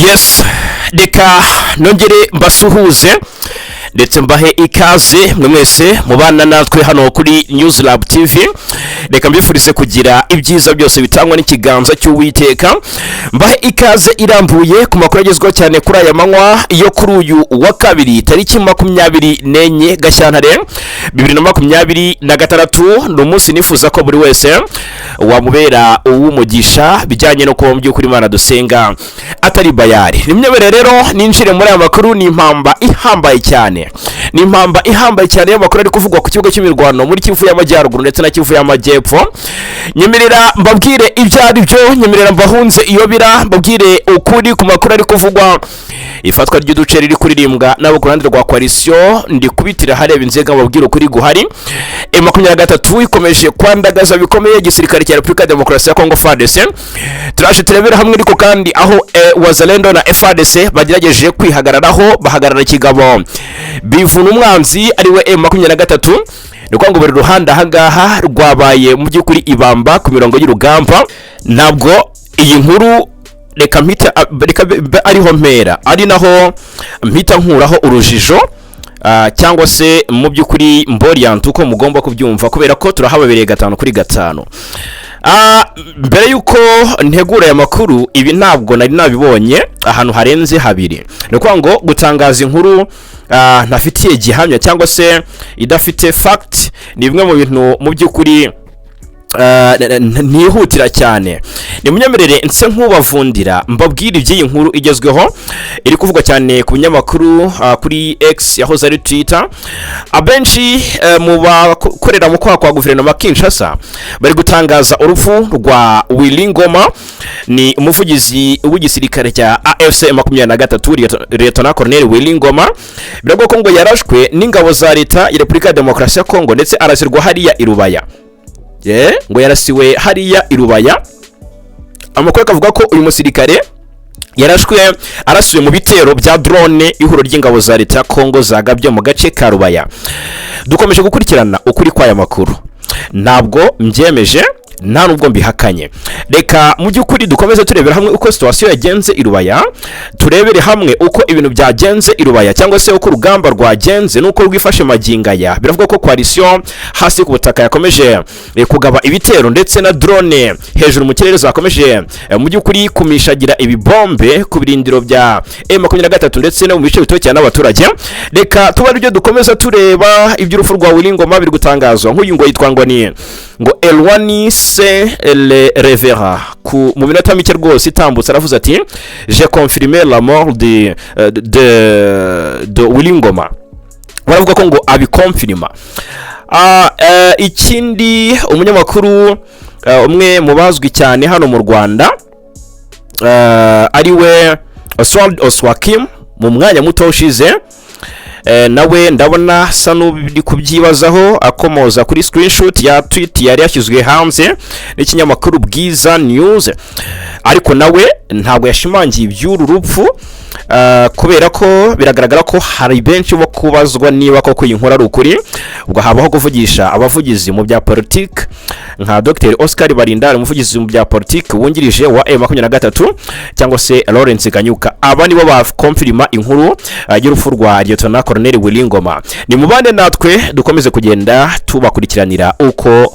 Yes, reka nongere mbasuhuze ndetse mbahe ikaze mwe mwese mubana natwe hano kuri News Lab TV. Reka mbifurize kugira ibyiza byose bitangwa n'ikiganza cy'Uwiteka. Mbahe ikaze irambuye ku makuru agezweho cyane kuri aya manywa yo kuri uyu wa kabiri, tariki 24 Gashyantare 2026. Ni umunsi nifuza ko buri wese wamubera uw'umugisha bijyanye no kuba mu by'ukuri Imana dusenga atari bayari. Nimyemerere rero ninjire muri aya makuru. Ni impamba ihambaye cyane, ni impamba ihambaye cyane y'amakuru ari kuvugwa ku kibuga cy'imirwano muri Kivu y'Amajyaruguru ndetse na Kivu y'Amajyepfo. Nyemerera mbabwire ibyo ari byo, nyemerera mbahunze iyo bira, mbabwire ukuri ku makuru ari kuvugwa. Ifatwa ry'uduce riri kuririmbwa n'abo ku ruhande rwa coalition, ndikubitira hareba inzega, mbabwire ukuri guhari. M23 ikomeje kwandagaza bikomeye igisirikare cya Repubulika ya Demokarasi ya Kongo, FARDC. Turaje turebera hamwe ariko kandi aho Wazalendo na FARDC bagerageje kwihagararaho, bahagarara kigabo, bivuna umwanzi ariwe M23. Ni ukuvuga ngo buri ruhande ahangaha rwabaye mu by'ukuri ibamba ku mirongo y'urugamba. Ntabwo iyi nkuru, reka mpita, reka be ariho mpera, ari naho mpita nkuraho urujijo, cyangwa se mu by'ukuri mboriyante uko mugomba kubyumva, kubera ko turahababereye gatanu kuri gatanu. Mbere y'uko ntegura aya makuru, ibi ntabwo nari nabibonye ahantu harenze habiri. Ni ukuvuga ngo gutangaza inkuru ntafitiye gihamya cyangwa se idafite fact ni bimwe mu bintu mu by'ukuri ntihutira cyane. Nimunyemerere nse nk'ubavundira, mbabwire iby'iyi nkuru igezweho iri kuvugwa cyane ku binyamakuru, kuri X yahoze ari Twitter. Abenshi mu bakorera mu kwaha kwa guverinoma Kinshasa bari gutangaza urupfu rwa Willy Ngoma. Ni umuvugizi w'igisirikare cya AFC 23, Lieutenant Colonel Willy Ngoma. Biravuga ko ngo yarashwe n'ingabo za leta ya Repubulika ya Demokarasi ya Kongo, ndetse arasirwa hariya i Rubaya. Ngo yarasiwe hariya i Rubaya. Amakuru akavuga ko uyu musirikare yarashwe arasiwe mu bitero bya drone ihuriro ry'ingabo za leta ya Kongo zagabye mu gace ka Rubaya. Dukomeje gukurikirana ukuri kw'aya makuru. Ntabwo mbyemeje, nta nubwo mbihakanye. Reka mu by'ukuri dukomeze turebera hamwe uko situation yagenze i Rubaya, turebere hamwe uko ibintu byagenze i Rubaya, cyangwa se uko urugamba rwagenze n'uko rwifashe magingo aya. Biravuga ko coalition hasi ku butaka yakomeje kugaba ibitero, ndetse na drone hejuru mu kirere zakomeje mu by'ukuri kumishagira ibibombe ku birindiro bya M23 ndetse no mu bice bituwe cyane n'abaturage. Reka tuba aribyo dukomeza tureba. Iby'urupfu rwa Willy Ngoma biri gutangazwa nk'uyu ngo yitwa ngo ni ngo Elwani Se Le Revera. Ku mu minota mike rwose itambutse aravuze ati: "J'ai confirmé la mort de Willy Ngoma." Baravuga ko ngo abikonfirima. Ikindi, umunyamakuru umwe mu bazwi cyane hano mu Rwanda, ariwe Oswald Oswakim, mu mwanya muto ushize nawe ndabona asa n'uri kubyibazaho, akomoza kuri screenshot ya tweet yari yashyizwe hanze n'ikinyamakuru Bwiza News. Ariko nawe ntabwo yashimangiye iby'uru rupfu, kubera ko biragaragara ko hari benshi bo kubazwa niba koko iyi nkuru ari ukuri. Ubwo habaho kuvugisha abavugizi mu bya politiki nka Dr Oscar Barindari, umuvugizi mu bya politiki wungirije wa M23, cyangwa se Lawrence Kanyuka. Aba nibo bakomfirima inkuru y'urupfu rwa Lieutenant Colonel Willy Ngoma. Ni mubane natwe dukomeze kugenda tubakurikiranira uko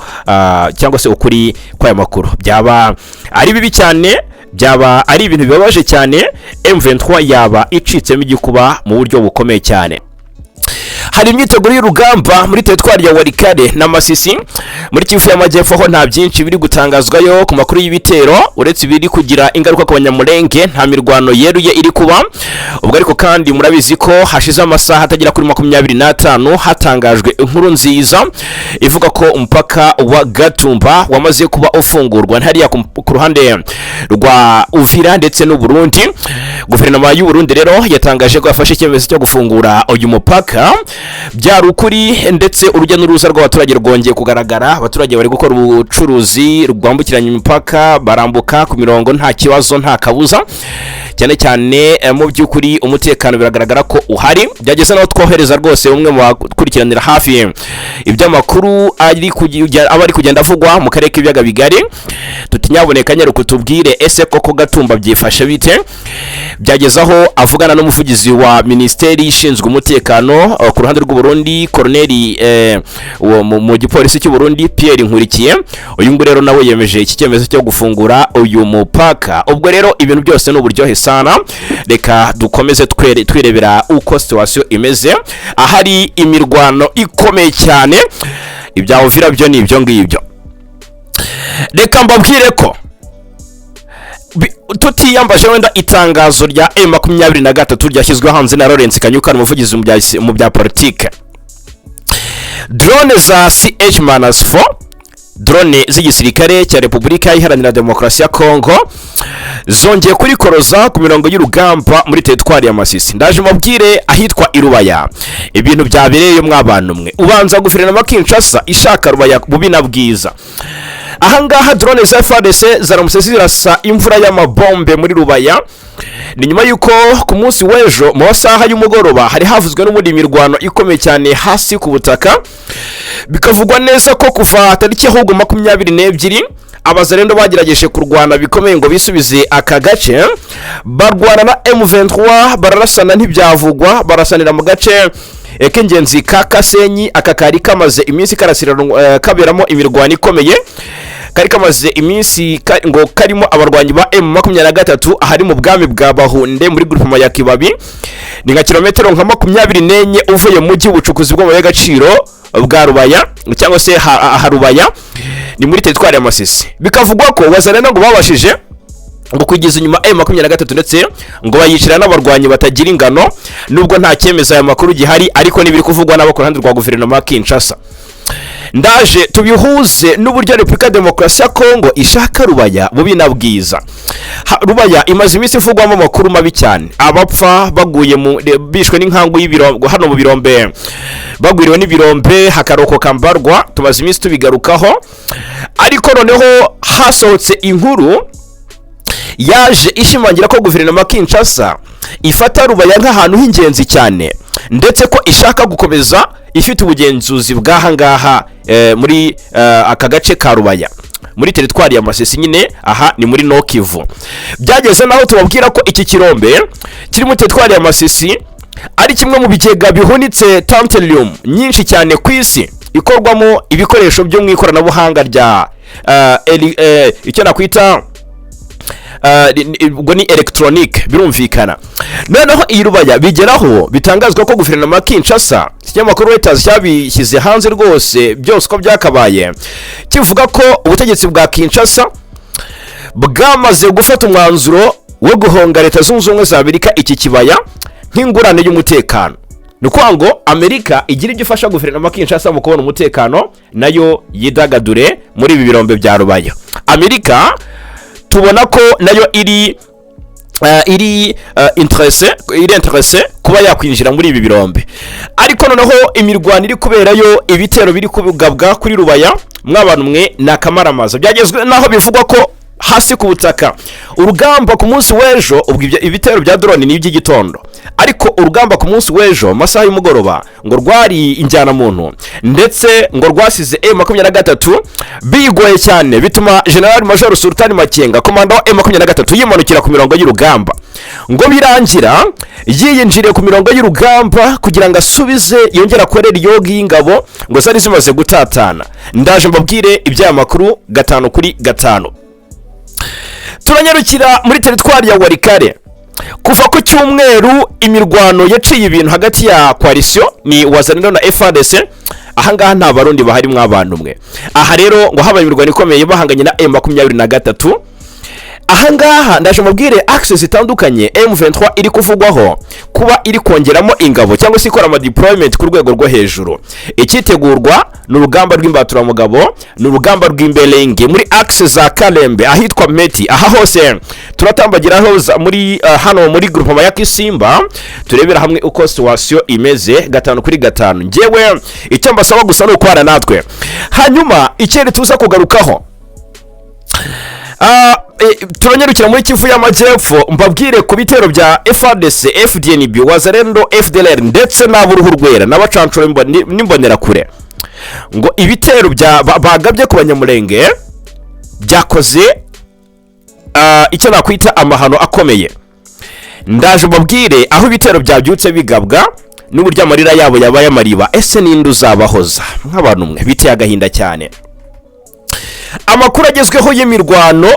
cyangwa se ukuri kw'aya makuru. Byaba ari bibi cyane, byaba ari ibintu bibabaje cyane, M23 yaba icitsemo igikuba mu buryo bukomeye cyane. Hari imyiteguro y'urugamba muri teritwari ya Walikale na Masisi muri Kivu y'Amajyepfo, aho nta byinshi biri gutangazwayo ku makuru y'ibitero uretse ibiri kugira ingaruka ku Banyamulenge. Nta mirwano yeruye iri kuba ubwo. Ariko kandi murabizi ko hashize amasaha atagera kuri 25 hatangajwe inkuru nziza ivuga ko umupaka wa Gatumba wamaze kuba ufungurwa hariya ku ruhande rwa Uvira ndetse n'u Burundi. Guverinoma y'u Burundi rero yatangaje ko yafashe icyemezo cyo gufungura uyu mupaka. Byari ukuri, ndetse urujya n'uruza rw'abaturage rwongeye kugaragara. Abaturage bari gukora ubucuruzi rwambukiranya imipaka, barambuka ku mirongo nta kibazo, nta kabuza. Cyane cyane mu by'ukuri umutekano biragaragara ko uhari. Byageze naho twohereza rwose umwe mu bakurikiranira hafi iby'amakuru aba ari kugenda avugwa mu karere k'ibiyaga bigari, tuti: "Nyaboneka nyaruka tubwire, ese koko Gatumba byifashe bite?" Byageze aho avugana n'umuvugizi wa minisiteri ishinzwe umutekano ku ruhande rw'u Burundi, koroneri mu gipolisi cy'u Burundi, Pierre Nkurikiye. Uyu nguyu rero nawe yemeje iki cyemezo cyo gufungura uyu mupaka. Ubwo rero ibintu byose ni uburyohe sana. Reka dukomeze twirebera uko situation imeze ahari imirwano ikomeye cyane. Ibya Uvira byo ni ibyo ngibyo. Reka mbabwire ko tutiyambaje wenda itangazo rya M23 ryashyizwe hanze na Lawrence Kanyuka, umuvugizi mu bya politike, drone za CH-4, drone z'igisirikare cya Repubulika Iharanira Demokarasi ya Kongo, zongeye kurikoroza ku mirongo y'urugamba muri teritwari ya Masisi. Ndaje mubwire ahitwa Irubaya ibintu byabereye mw'abantu mwe. Ubanza guverinoma Kinshasa ishaka Rubaya bubi na bwiza. Ahangaha drone za FARDC zaramutse zirasa imvura y'amabombe muri Rubaya. Ni nyuma y'uko ku munsi w'ejo mu masaha y'umugoroba hari havuzwe n'ubundi imirwano ikomeye cyane hasi ku butaka. Bikavugwa neza ko kuva tariki ahubwo 22 Abazarendo bagerageje kurwana bikomeye ngo bisubize aka gace, barwana na M23, bararasana ntibyavugwa, barasanira mu gace k'ingenzi ka Kasenyi. Aka kari kamaze iminsi karasira kaberamo imirwano ikomeye, kari kamaze iminsi ngo karimo abarwanyi ba M23, ahari mu bwami bwa Bahunde muri groupement ya Kibabi. Ni nka kilometero nka 24 uvuye mu mujyi w'ubucukuzi bw'amabuye y'agaciro bwa Rubaya, cyangwa se Harubaya, ni muri teritwari ya Masisi. Bikavugwa ko Wazalendo ngo babashije ngo kugeza inyuma M23, ndetse ngo bayicira n'abarwanyi batagira ingano, nubwo nta cyemeza aya makuru gihari, ariko n'ibiri kuvugwa n'abo ku ruhande rwa guverinoma ya Kinshasa. Ndaje tubihuze n'uburyo Repubulika ya Demokarasi ya Kongo ishaka Rubaya bubi na bwiza. Rubaya imaze iminsi ivugwamo amakuru mabi cyane, abapfa baguye mu bishwe n'inkangu y'ibirombe hano mu birombe, bagwiriwe n'ibirombe hakarokoka mbarwa. Tumaze iminsi tubigarukaho, ariko noneho hasohotse inkuru yaje ishimangira ko guverinoma ya Kinshasa ifata Rubaya nk'ahantu h'ingenzi cyane, ndetse ko ishaka gukomeza ifite ubugenzuzi bw'aha ngaha muri aka gace ka Rubaya muri teritwari ya Masisi nyine. Aha ni muri Nord-Kivu. Byageze naho tubabwira ko iki kirombe kiri muri teritwari ya Masisi ari kimwe mu bigega bihunitse tantalum nyinshi cyane ku isi, ikorwamo ibikoresho byo mu ikoranabuhanga rya icyo nakwita ubwo ni elegitoronike, birumvikana. Noneho iyi Rubaya bigeraho bitangazwa ko guverinoma ya Kinshasa, ikinyamakuru Reuters cyabishyize hanze rwose byose uko byakabaye, kivuga ko ubutegetsi bwa Kinshasa bwamaze gufata umwanzuro wo guhonga Leta Zunze Ubumwe za Amerika iki kibaya nk'ingurane y'umutekano. Ni ukuvuga ngo Amerika igira ibyo ifasha guverinoma ya Kinshasa mu kubona umutekano, nayo yidagadure muri ibi birombe bya Rubaya. Amerika tubona ko nayo iri intéressée kuba yakwinjira muri ibi birombe. Ariko noneho imirwano iri kuberayo, ibitero biri kugabwa kuri Rubaya, mw'abantu mwe, ni akamaramaza. Byagezwe naho bivugwa ko hasi ku butaka urugamba ku munsi w'ejo, ubwo ibitero bya drone ni iby'igitondo, ariko urugamba ku munsi w'ejo mu masaha y'umugoroba ngo rwari injyanamuntu, ndetse ngo rwasize M23 bigoye cyane, bituma General Major Sultani Makenga, komanda wa M23, yimanukira ku mirongo y'urugamba. Ngo birangira yiyinjiriye ku mirongo y'urugamba kugira ngo asubize, yongere akorere yoga y'ingabo ngo zari zimaze gutatana. Ndaje mbabwire iby'aya makuru gatanu kuri gatanu. Turanyarukira muri teritwari ya Walikale. Kuva ku cyumweru imirwano yaciye ibintu hagati ya coalition, ni Wazalendo na FARDC. Ahangaha nta Barundi bahari mw'abantu mwe. Aha rero ngo habaye imirwano ikomeye bahanganye na M23. Ahangaha ndaje mubwire axe zitandukanye M23 iri kuvugwaho kuba iri kongeramo ingabo cyangwa se ikora ama deployment ku rwego rwo hejuru. Icyitegurwa ni urugamba rw'imbaturamugabo, ni urugamba rw'imberenge muri axe za Kalembe, ahitwa Meti. Aha hose turatambagiraho muri hano muri groupement ya Kisimba, turebera hamwe uko situation imeze gatanu kuri gatanu. Njyewe icyo mbasaba gusa ni ukubana natwe. Hanyuma ikindi tuza kugarukaho, Turanyarukira muri Kivu y'Amajyepfo, mbabwire ku bitero bya FARDC, FDNB, Wazalendo, FDLR ndetse n'ab'uruhu rwera n'abacancuro n'imbonerakure, ngo ibitero bya bagabye ku Banyamurenge byakoze icyo nakwita amahano akomeye. Ndaje mbabwire aho ibitero byabyutse bigabwa n'uburyo amarira yabo yabaye amariba. Ese ninde uzabahoza? Nk'abantu mwe, biteye agahinda cyane. Amakuru agezweho y'imirwano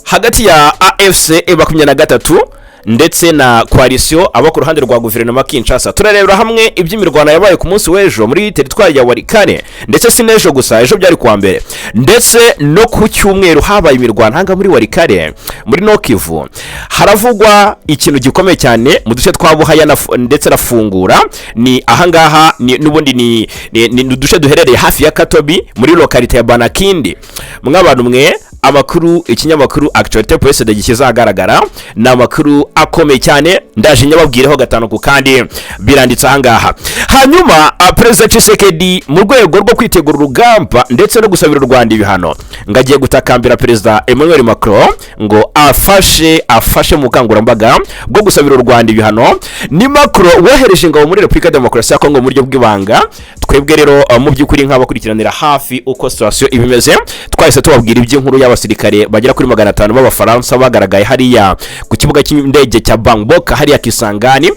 hagati ya AFC M23 ndetse na coalition abo ku ruhande rwa guverinoma Kinshasa. Turarebera hamwe iby'imirwano yabaye ku munsi w'ejo muri teritwari ya Walikale, ndetse si n'ejo gusa, ejo byari kuwa mbere, ndetse no ku cyumweru habaye imirwano hanga muri Walikale, muri Nord-Kivu. Haravugwa ikintu gikomeye cyane mu duce twa Buhaya ndetse na Fungura. Ni ahangaha ni n'ubundi ni uduce duherereye hafi ya Katobi, muri localité ya Banakindi. Mw'abantu mwe, amakuru ikinyamakuru Actualité PSD gishyize ahagaragara ni amakuru akomeye cyane. Ndaje nyababwireho gatanu ku kandi, biranditse ahangaha. Hanyuma Perezida Tshisekedi, mu rwego rwo kwitegura urugamba ndetse no gusabira u Rwanda ibihano, ngo agiye gutakambira Perezida Emmanuel Macron ngo afashe mu bukangurambaga bwo gusabira u Rwanda ibihano. Ni Macron wohereje ingabo muri Repubulika ya Demokarasi ya Kongo mu buryo bw'ibanga. Twebwe rero mu by'ukuri nk'abakurikiranira hafi uko situation iba imeze, twahise tubabwira iby'inkuru y'abasirikare bagera kuri 500 b'Abafaransa bagaragaye hariya ku kibuga cy'indege cya Bangboka hariya Kisangani.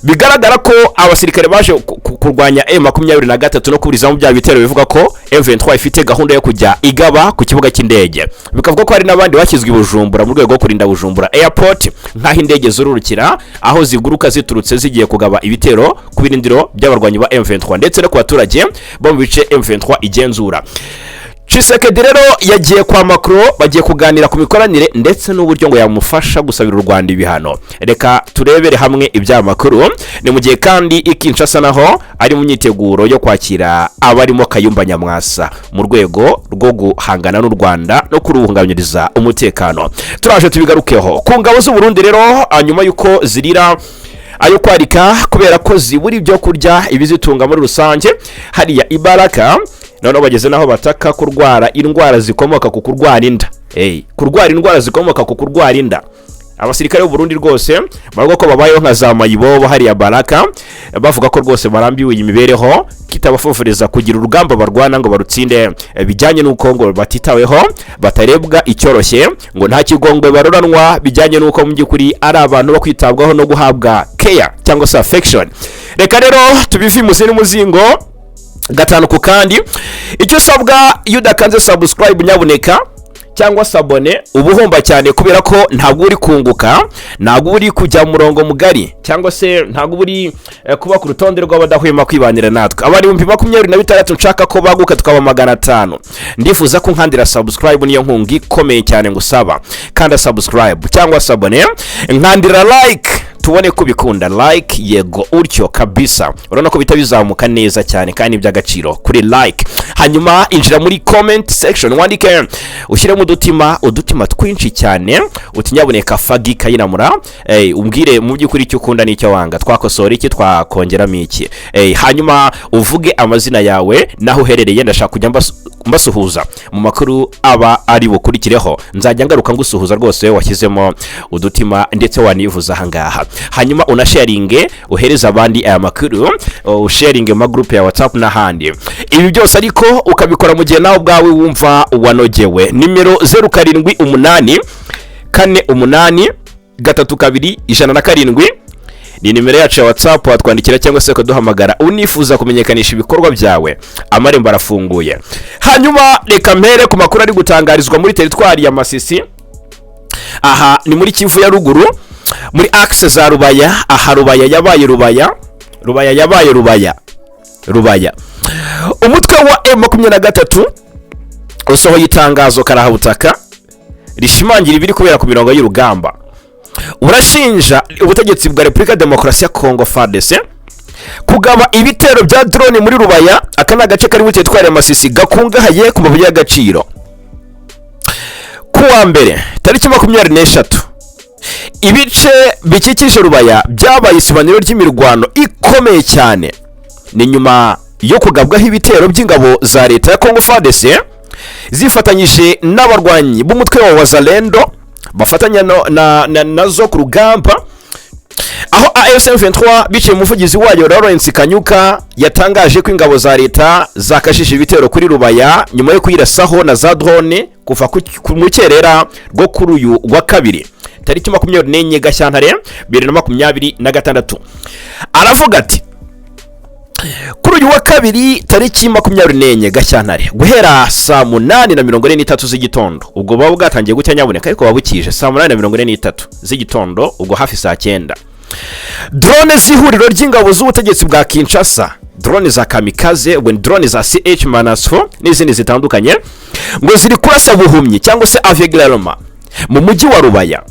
Bigaragara ko abasirikare baje kurwanya M23 no kuburizamo bya bitero bivuga ko M23 ifite gahunda yo kujya igaba ku kibuga cy'indege. Bikavuga ko hari n'abandi bashyizwe i Bujumbura mu rwego rwo kurinda Bujumbura Airport, nk'aho indege zururukira, aho ziguruka ziturutse zigiye kugaba ibitero ku birindiro by'abarwanyi ba M23 ndetse no ku baturage bo mu bice M23 igenzura. Tshisekedi rero yagiye kwa Macron, bagiye kuganira ku mikoranire ndetse n'uburyo ngo yamufasha gusabira u Rwanda ibihano. Reka turebere hamwe iby'aya makuru. Ni mu gihe kandi i Kinshasa naho ari mu myiteguro yo kwakira abarimo Kayumba Nyamwasa mu rwego rwo guhangana n'u Rwanda no kuruhungabanyiriza umutekano. Turaje tubigarukeho. Ku ngabo z'u Burundi rero, nyuma y'uko zirira ayo kwarika kubera ko zibura ibyo kurya, ibizitunga muri rusange hariya ibaraka, noneho bageze n'aho bataka kurwara indwara zikomoka ku kurwara inda. Hey, kurwara indwara zikomoka ku kurwara inda. Abasirikare b'u Burundi rwose bavuga ko babayeho nka za mayibobo hariya baraka, bavuga ko rwose barambiwe iyi mibereho kitabafoforeza kugira urugamba barwana ngo barutsinde, bijyanye n'uko ngo batitaweho, batarebwa icyoroshye, ngo nta kigongwe baroranwa, bijyanye n'uko mu by'ukuri ari abantu bo kwitabwaho no guhabwa care cyangwa se affection. Reka rero tubive imuzi n'umuzingo gatanu ku kandi. Icyo usabwa, iyo udakanze subscribe nyabuneka cyangwa s'abonner, uba uhomba cyane, kubera ko ntabwo uri kunguka, ntabwo uri kujya mu murongo mugari, cyangwa se ntabwo uri kuba ku rutonde rw'abadahwema kwibanira natwe. Abari 26,000, nshaka ko baguka tukaba 500. Ndifuza ko nkandira subscribe, niyo nkunga ikomeye cyane ngusaba. Kanda subscribe cyangwa s'abonner, nkandira like tubone ko ubikunda. Like, yego, utyo kabisa. Urabona ko bihita bizamuka neza cyane kandi by'agaciro kuri like. Hanyuma injira muri comment section, wandike, ushyiremo udutima, udutima twinshi cyane, uti nyabuneka Fagi Kayinamura, umbwire mu by'ukuri icyo ukunda n'icyo wanga, twakosora iki, twakongeramo iki. Hanyuma uvuge amazina yawe n'aho uherereye. Ndashaka kujya mbasuhuza mu makuru aba ari bukurikireho. Nzajya ngaruka ngusuhuza rwose washyizemo udutima ndetse wanivuza ahangaha. Hanyuma unasharinge, uhereze abandi aya makuru, usharinge mu magurupe ya WhatsApp n'ahandi. Ibi byose ariko ukabikora mu gihe nawe ubwawe wumva wanogewe. Nimero 0784832107 ni nimero yacu ya WhatsApp, watwandikira cyangwa se ukaduhamagara unifuza kumenyekanisha ibikorwa byawe. Amarembo arafunguye. Hanyuma reka mpere ku makuru ari gutangarizwa muri teritwari ya Masisi. Aha ni muri Kivu ya Ruguru, muri axe za Rubaya. Aha Rubaya yabaye Rubaya, Rubaya yabaye Rubaya, Rubaya. Umutwe wa M23 usohoye itangazo karahabutaka rishimangira ibiri kubera ku mirongo y'urugamba. Urashinja ubutegetsi bwa Repubulika ya Demokarasi ya Kongo, FARDC, kugaba ibitero bya drone muri Rubaya. Aka ni agace kari muri teritwari ya Masisi gakungahaye ku mabuye y'agaciro. Ku wa mbere tariki 23, ibice bikikije Rubaya byabaye isibaniro ry'imirwano ikomeye cyane. Ni nyuma yo kugabwaho ibitero by'ingabo za leta ya Kongo, FARDC. Zifatanyije n'abarwanyi b'umutwe wa Wazalendo bafatanya nazo ku rugamba, aho AFC M23 biciye umuvugizi wayo Lawrence Kanyuka yatangaje ko ingabo za leta zakashije ibitero kuri Rubaya nyuma yo kuyirasaho na za drone kuva ku mukerera rwo kuri uyu wa kabiri, tariki 24 Gashyantare 2026. Aravuga ati: "Kuri uyu wa kabiri, tariki 24 Gashyantare, guhera saa 8:43 z'igitondo," ubwo buba bwatangiye gucya nyabuneka, ariko buba bukije, saa 8:43 z'igitondo, ubwo hafi saa 9, drone z'ihuriro ry'ingabo z'ubutegetsi bwa Kinshasa, drone za kamikaze, ubwo ni drone za CH-4 n'izindi zitandukanye, ngo ziri kurasa buhumyi cyangwa se aveuglément mu mujyi wa Rubaya,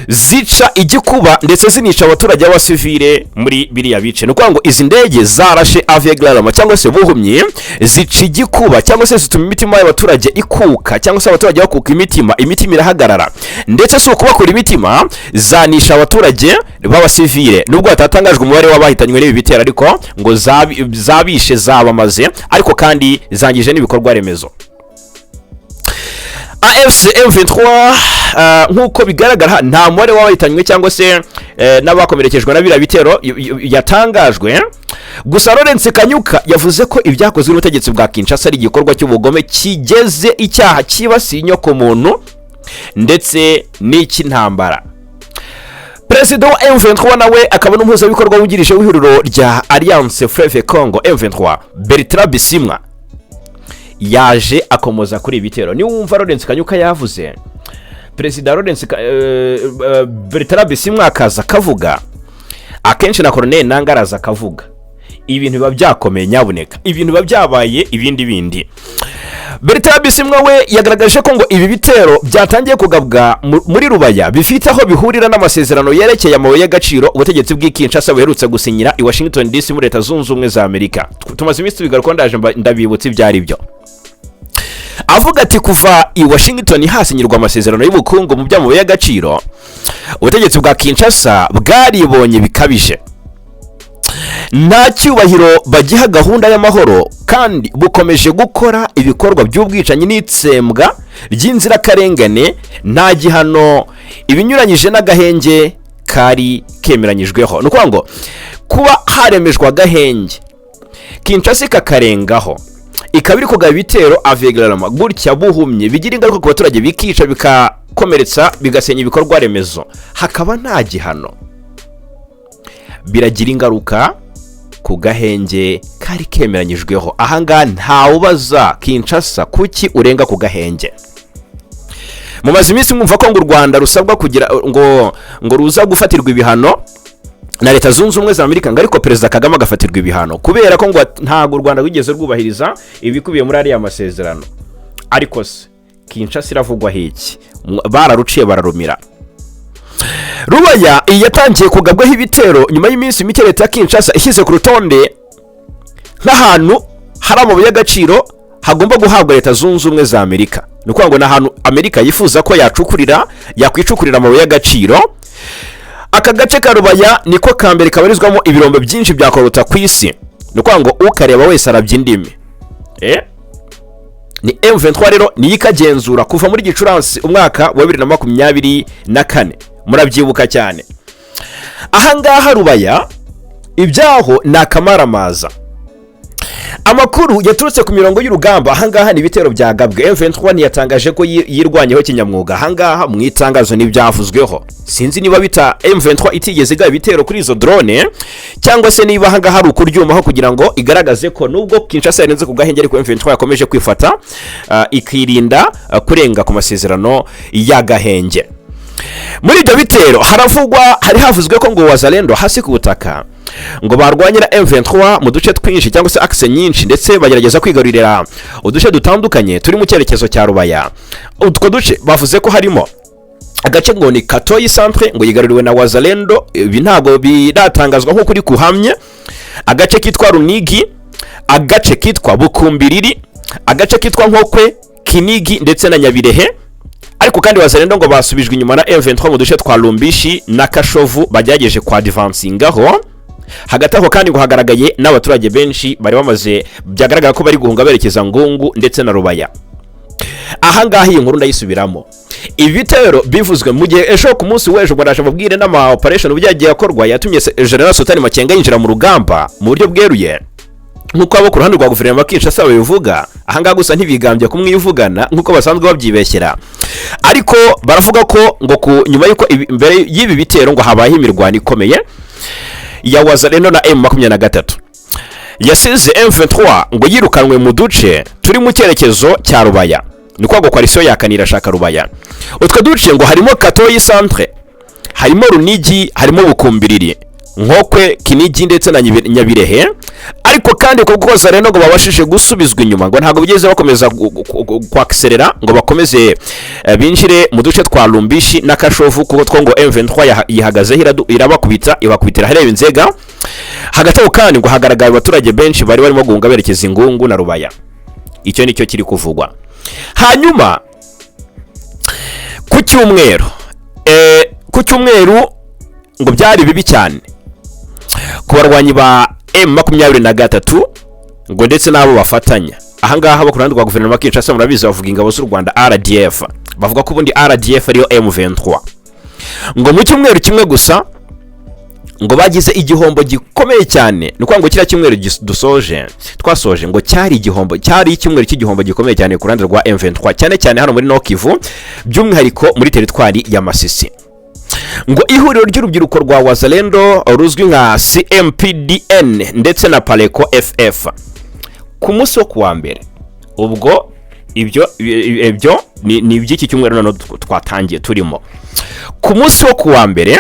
zica igikuba ndetse zinica abaturage b'abasivile muri biriya bice. Ni ukuvuga ngo izi ndege zarashe aveuglément cyangwa se buhumyi, zica igikuba cyangwa se zituma imitima y'abaturage ikuka, cyangwa se abaturage bakuka imitima, imitima irahagarara. Ndetse si ukubakura imitima, zanisha abaturage b'abasivile, nubwo hatatangajwe umubare w'abahitanywe n'ibi bitero, ariko ngo zabishe, zabamaze, ariko kandi zangije n'ibikorwa remezo. AFC M23, nk'uko bigaragara, nta mubare w'abahitanywe cyangwa se n'abakomerekejwe na biriya bitero yatangajwe. Gusa Lawrence Kanyuka yavuze ko ibyakozwe n'ubutegetsi bwa Kinshasa ari igikorwa cy'ubugome kigeze icyaha cyibasiye inyokomuntu ndetse n'icy'intambara. Perezida wa M23 nawe akaba n'umuhuzabikorwa wungirije w'ihuriro rya Alliance Fleuve Congo M23, Bertrand Bisimwa, yaje akomoza kuri ibi bitero. Niwumva Lawrence Kanyuka yavuze, Perezida Lawrence Bertrand Bisimwa akaza akavuga, akenshi na Colonel Nanga araza akavuga, ibintu biba byakomeye nyabuneka, ibintu biba byabaye ibindi bindi. Bertrand Bisimwa we yagaragaje ko ngo ibi bitero byatangiye kugabwa muri Rubaya bifite aho bihurira n'amasezerano yerekeye amabuye y'agaciro ubutegetsi bw'i Kinshasa buherutse gusinyira i Washington DC muri Leta Zunze Ubumwe za Amerika. Tumaze iminsi tubigaruka, ndaje ndabibutsa ibyo ari byo. Avuga ati: "Kuva i Washington hasinyirwa amasezerano y'ubukungu mu by'amabuye y'agaciro, ubutegetsi bwa Kinshasa bwaribonye bikabije, nta cyubahiro bagiha gahunda y'amahoro, kandi bukomeje gukora ibikorwa by'ubwicanyi n'itsembwa ry'inzirakarengane nta gihano, ibinyuranyije n'agahenge kari kemeranyijweho." Ni ukuvuga ngo kuba haremejwe agahenge, Kinshasa ikakarengaho, ikaba iri kugaba ibitero aveuglément gutya buhumye, bigira ingaruka ku baturage, bikica, bikakomeretsa, bigasenya ibikorwa remezo, hakaba nta gihano, biragira ingaruka ku gahenge kari kemeranyijweho. Ahangaha ntawubaza Kinshasa kuki urenga ku gahenge. Mumaze iminsi mwumva ko ngo u Rwanda rusabwa kugira ngo ruza gufatirwa ibihano na Leta Zunze Ubumwe za Amerika, ngo ariko Perezida Kagame agafatirwa ibihano kubera ko ngo ntabwo u Rwanda rwigeze rwubahiriza ibikubiye muri ariya masezerano. Ariko se Kinshasa iravugwaho iki? Bararuciye bararumira. Rubaya iyi yatangiye kugabwaho ibitero nyuma y'iminsi mike leta ya Kinshasa ishyize ku rutonde nk'ahantu hari amabuye y'agaciro hagomba guhabwa Leta Zunze Ubumwe za Amerika. Ni ukuvuga ngo ni ahantu Amerika yifuza ko yacukurira, yakwicukurira amabuye y'agaciro. Aka gace ka Rubaya niko ka mbere kabarizwamo ibirombe byinshi bya coltan ku isi. Ni ukuvuga ngo ukareba wese arabya indimi. Ni M23 rero niyo ikagenzura kuva muri Gicurasi umwaka wa 2024, murabyibuka cyane. Ahangaha Rubaya ibyaho ni akamaramaza. Amakuru yaturutse ku mirongo y'urugamba, ahangaha ni ibitero byagabwe, M23 ntiyatangaje ko yirwanyeho kinyamwuga. Ahangaha mu itangazo ntibyavuzweho. Sinzi niba bita M23 itigeze igaba ibitero kuri izo drone, cyangwa se niba ahangaha ari ukuryumaho kugira ngo igaragaze ko nubwo Kinshasa yarenze ku gahenge, ariko M23 yakomeje kwifata, ikirinda kurenga ku masezerano y'agahenge. Muri ibyo bitero haravugwa, hari havuzwe ko ngo Wazalendo hasi ku butaka ngo barwanyira M23 mu duce twinshi cyangwa se axe nyinshi, ndetse bagerageza kwigarurira uduce dutandukanye turi mu cyerekezo cya Rubaya. Utwo duce bavuze ko harimo agace ngo ni Katoyi centre, ngo yigaruriwe na Wazalendo. Ibi ntabwo biratangazwa nk'uko uri kuhamye. Agace kitwa Runigi, agace kitwa Bukumbiriri, agace kitwa Nkokwe, Kinigi ndetse na Nyabirehe. Ariko kandi Wazalendo ngo basubijwe inyuma na M23 mu duce twa Lumbishi na Kashovu bagerageje kwa advancingaho. Hagati aho kandi ngo hagaragaye n'abaturage benshi bari bamaze, byagaragara ko bari guhunga berekeza Ngungu ndetse na Rubaya. Ahangaha iyi nkuru ndayisubiramo. Ibi bitero bivuzwe mu gihe ejo, ku munsi w'ejo, ngo ndaje mubwire n'ama operation uburyo yagiye akorwa yatumye General Sultani Makenga yinjira mu rugamba mu buryo bweruye, nk'uko abo ku ruhande rwa guverinoma ya Kinshasa babivuga. Ahangaha gusa ntibigambye kumwivugana nk'uko basanzwe babyibeshyera, ariko baravuga ko ngo ku nyuma y'uko mbere y'ibi bitero ngo habayeho imirwano ikomeye ya Wazalendo na M23 yasize M23 ngo yirukanwe mu duce turi mu cyerekezo cya Rubaya. Ni kwa ngo coalition yakanira irashaka Rubaya. Utwo duce ngo harimo Katoyi centre, harimo Runigi, harimo Bukumbiriri, Nkokwe, Kinigi ndetse na Nyabirehe. Ariko kandi kuko Wazalendo ngo babashije gusubizwa inyuma, ngo ntabwo bigeze bakomeza kwakiserera ngo bakomeze binjire mu duce twa Lumbishi na Kashovu, kuko two ngo M23 yihagazeho, irabakubita, ibakubitira ahareba inzega. Hagati aho kandi ngo hagaragaye abaturage benshi bari barimo guhunga berekeza Ingungu na Rubaya. Icyo nicyo kiri kuvugwa. Hanyuma ku cyumweru ngo byari bibi cyane ku barwanyi ba M23 ngo ndetse n'abo bafatanya. Ahangaha bo ku ruhande rwa guverinoma ya Kinshasa, murabizi, bavuga ingabo z'u Rwanda RDF, bavuga ko ubundi RDF ariyo M23. Ngo mu cyumweru kimwe gusa ngo bagize igihombo gikomeye cyane. Ni ukuvuga ngo kiriya cyumweru dusoje, twasoje, ngo cyari igihombo, cyari icyumweru cy'igihombo gikomeye cyane ku ruhande rwa M23, cyane cyane hano muri Nord Kivu, by'umwihariko muri teritwari ya Masisi. Ngo ihuriro ry'urubyiruko rwa Wazalendo ruzwi nka CMPDN ndetse na Pareco FF, ku munsi wo kuwa mbere, ubwo ibyo ni iby'iki cyumweru noneho twatangiye turimo, ku munsi wo kuwa mbere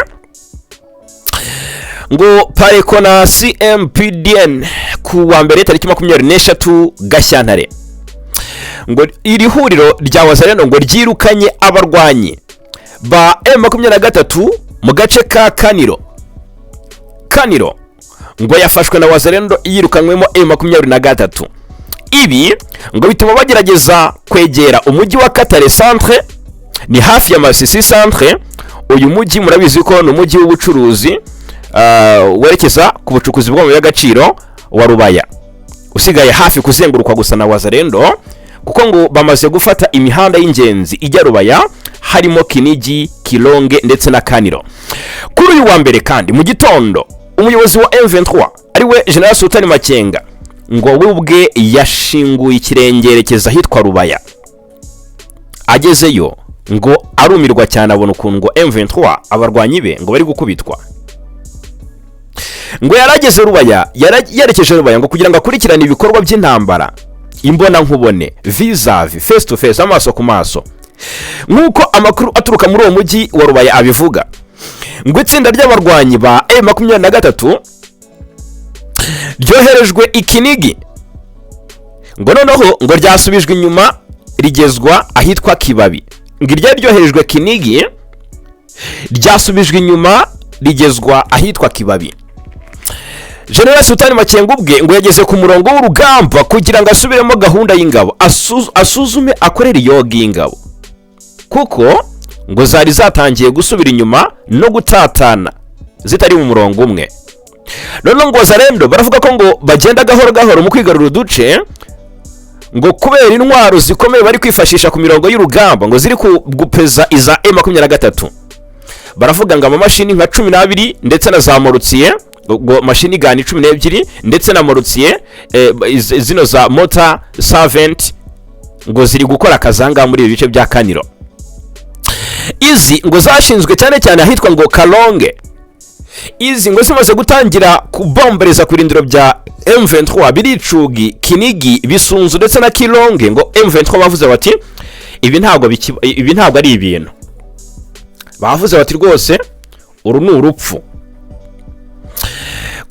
ngo Pareco na CMPDN, ku wa mbere tariki 23 Gashyantare, ngo iri huriro rya Wazalendo ngo ryirukanye abarwanyi ba M23 mu gace ka Kaniro. Kaniro ngo yafashwe na Wazalendo yirukanywemo M23. Ibi ngo bituma bagerageza kwegera umujyi wa Katare centre, ni hafi ya Masisi centre. Uyu mujyi murabizi ko ni umujyi w'ubucuruzi, werekeza ku bucukuzi bw'amabuye y'agaciro wa Rubaya, usigaye hafi kuzengurukwa gusa na Wazalendo, kuko ngo bamaze gufata imihanda y'ingenzi ijya Rubaya, harimo Kinigi, Kilonge ndetse na Kaniro. Kuri uyu wa mbere kandi mu gitondo, umuyobozi wa M23 ariwe General Sultani Makenga ngo we ubwe yashinguye ikirenge yerekeza ahitwa Rubaya. Agezeyo ngo arumirwa cyane, abona ukuntu ngo M23 abarwanyi be ngo bari gukubitwa. Ngo yarageze Rubaya, yerekeje Rubaya ngo kugira ngo akurikirane ibikorwa by'intambara imbona nkubone, vis-à-vis, face to face, amaso ku maso. Nk'uko amakuru aturuka muri uwo mujyi wa Rubaya abivuga, ngo itsinda ry'abarwanyi ba M23 ryoherejwe Ikinigi, ngo noneho ngo ryasubijwe inyuma rigezwa ahitwa Kibabi. Ngo iryari ryoherejwe Kinigi ryasubijwe inyuma rigezwa ahitwa Kibabi. General Sultani Makenga ubwe ngo yageze ku murongo w'urugamba kugira ngo asubiremo gahunda y'ingabo, asuzume, akorere yoga y'ingabo, kuko ngo zari zatangiye gusubira inyuma no gutatana zitari mu murongo umwe. Noneho ngo Wazalendo baravuga ko ngo bagenda gahoro gahoro mu kwigarura uduce, ngo kubera intwaro zikomeye bari kwifashisha ku mirongo y'urugamba ngo ziri gupeza iza M23. Baravuga ngo amamashini nka 12 ndetse na za mortier, ngo machine gun 12 ndetse na mortier, zino za mortar 70, ngo ziri gukora akazi ahangaha muri ibi bice bya Kaniro. Izi ngo zashinzwe cyane cyane ahitwa ngo Kalonge. Izi ngo zimaze gutangira kubombereza ku birindiro bya M23 biricugi, Kinigi, Bisunzu ndetse na Kilonge, ngo M23 bavuze bati ibi ntabwo ari ibintu. Bavuze bati rwose uru ni urupfu.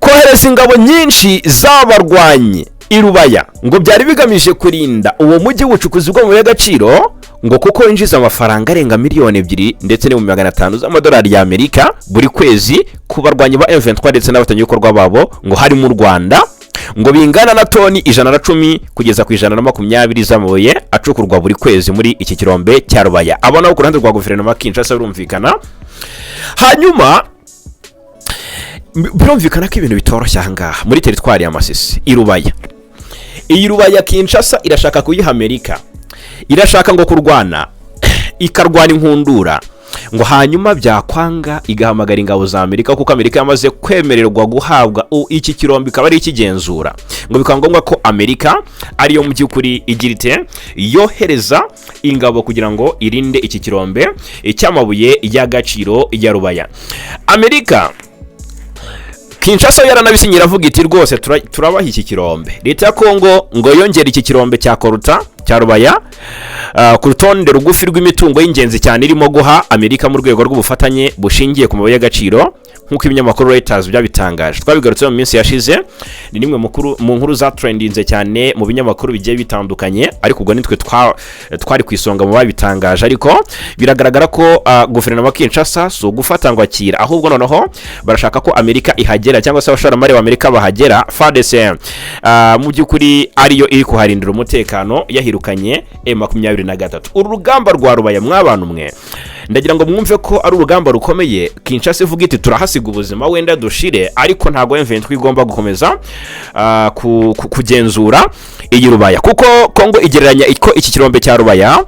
Kohereza ingabo nyinshi z'abarwanyi i Rubaya ngo byari bigamije kurinda uwo mujyi w'ubucukuzi bw'amabuye y'agaciro, ngo kuko winjiza amafaranga arenga miliyoni 2 ndetse n'500,000 z'amadolari y'Amerika buri kwezi ku barwanyi ba M23 ndetse n'abafatanyabikorwa babo, ngo harimo u Rwanda, ngo bingana na toni 110 kugeza ku 120 z'amabuye acukurwa buri kwezi muri iki kirombe cya Rubaya. Abo nabo ku ruhande rwa guverinoma ya Kinshasa, birumvikana. Hanyuma Birumvikana ko ibintu bitoroshye ahangaha muri teritwari ya Masisi i Rubaya. Iyi Rubaya, Kinshasa irashaka kuyiha Amerika, irashaka ngo kurwana, ikarwana inkundura, ngo hanyuma byakwanga igahamagara ingabo za Amerika, kuko Amerika yamaze kwemererwa guhabwa iki kirombe, ikaba ari ikigenzura, ngo bikaba ngombwa ko Amerika ariyo mu by'ukuri igira ite? Yohereza ingabo kugira ngo irinde iki kirombe cy'amabuye y'agaciro ya Rubaya. Amerika, Kinshasa yaranabisinye, iravuga iti: "Rwose turabaha iki kirombe." Leta ya Kongo ngo yongere iki kirombe cya coltan cya Rubaya ku rutonde rugufi rw'imitungo y'ingenzi cyane irimo guha Amerika mu rwego rw'ubufatanye bushingiye ku mabuye y'agaciro, nk'uko ibinyamakuru Reuters byabitangaje. Twabigarutseho mu minsi yashize, ni nimwe mu nkuru zatrendinze cyane mu binyamakuru bigiye bitandukanye, ariko ubwo nitwe twari ku isonga mu babitangaje. Ariko biragaragara ko guverinoma ya Kinshasa si ugufata ngo akira, ahubwo noneho barashaka ko Amerika ihagera, cyangwa se abashoramari b'Amerika bahagera, FARDC mu by'ukuri ariyo iri kuharindira umutekano, yahirukanye M23. Uru rugamba rwa Rubaya, mw'abantu mwe, ndagira ngo mwumve ko ari urugamba rukomeye. Kinshasa ivuga iti: "Turahasiga ubuzima, wenda dushire, ariko ntabwo M23 igomba gukomeza kugenzura iyi Rubaya," kuko Kongo igereranya ko iki kirombe cya Rubaya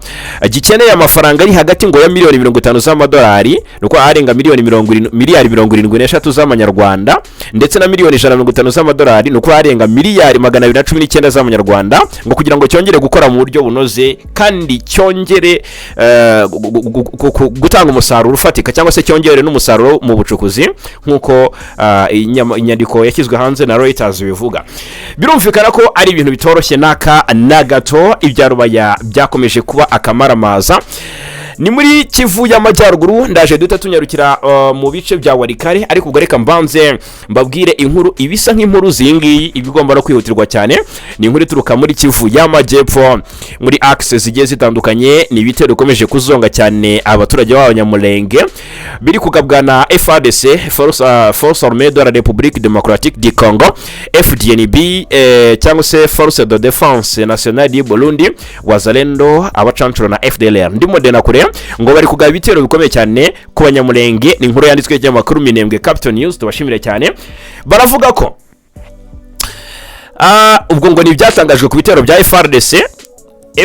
gikeneye amafaranga ari hagati ngo ya miliyoni 50 z'amadolari, ni uko arenga miliyoni 70, miliyari 73 z'amanyarwanda, ndetse na miliyoni 150 z'amadolari, ni uko arenga miliyari 219 z'amanyarwanda, ngo kugira ngo cyongere gukora mu buryo bunoze kandi cyongere gutanga umusaruro ufatika, cyangwa se cyongere n'umusaruro mu bucukuzi, nk'uko inyandiko yashyizwe hanze na Reuters bivuga. Birumvikana ko ari ibintu bitoroshye n'aka na gato. Ibya Rubaya byakomeje kuba akamaramaza. Ni muri Kivu y'Amajyaruguru. Ndaje duhita tunyarukira mu bice bya Walikale, ariko ubwo reka mbanze mbabwire inkuru ibisa nk'inkuru ziyingiyi iba igomba no kwihutirwa cyane. Ni inkuru ituruka muri Kivu y'Amajyepfo, muri axe zigiye zitandukanye. Ni ibitero bikomeje kuzonga cyane abaturage b'Abanyamulenge, biri kugabwa na FARDC, Force Armée de la République Démocratique du Congo, FDNB cyangwa se Force de Défense Nationale du Burundi, Wazalendo, abacancuro na FDLR. Ndimo ndena kure ngo bari kugaba ibitero bikomeye cyane ku Banyamulenge. Ni inkuru yanditswe n'ikinyamakuru Minembwe Capital News, tubashimire cyane. Baravuga ko ubwo ngo ni ibyatangajwe ku bitero bya FARDC,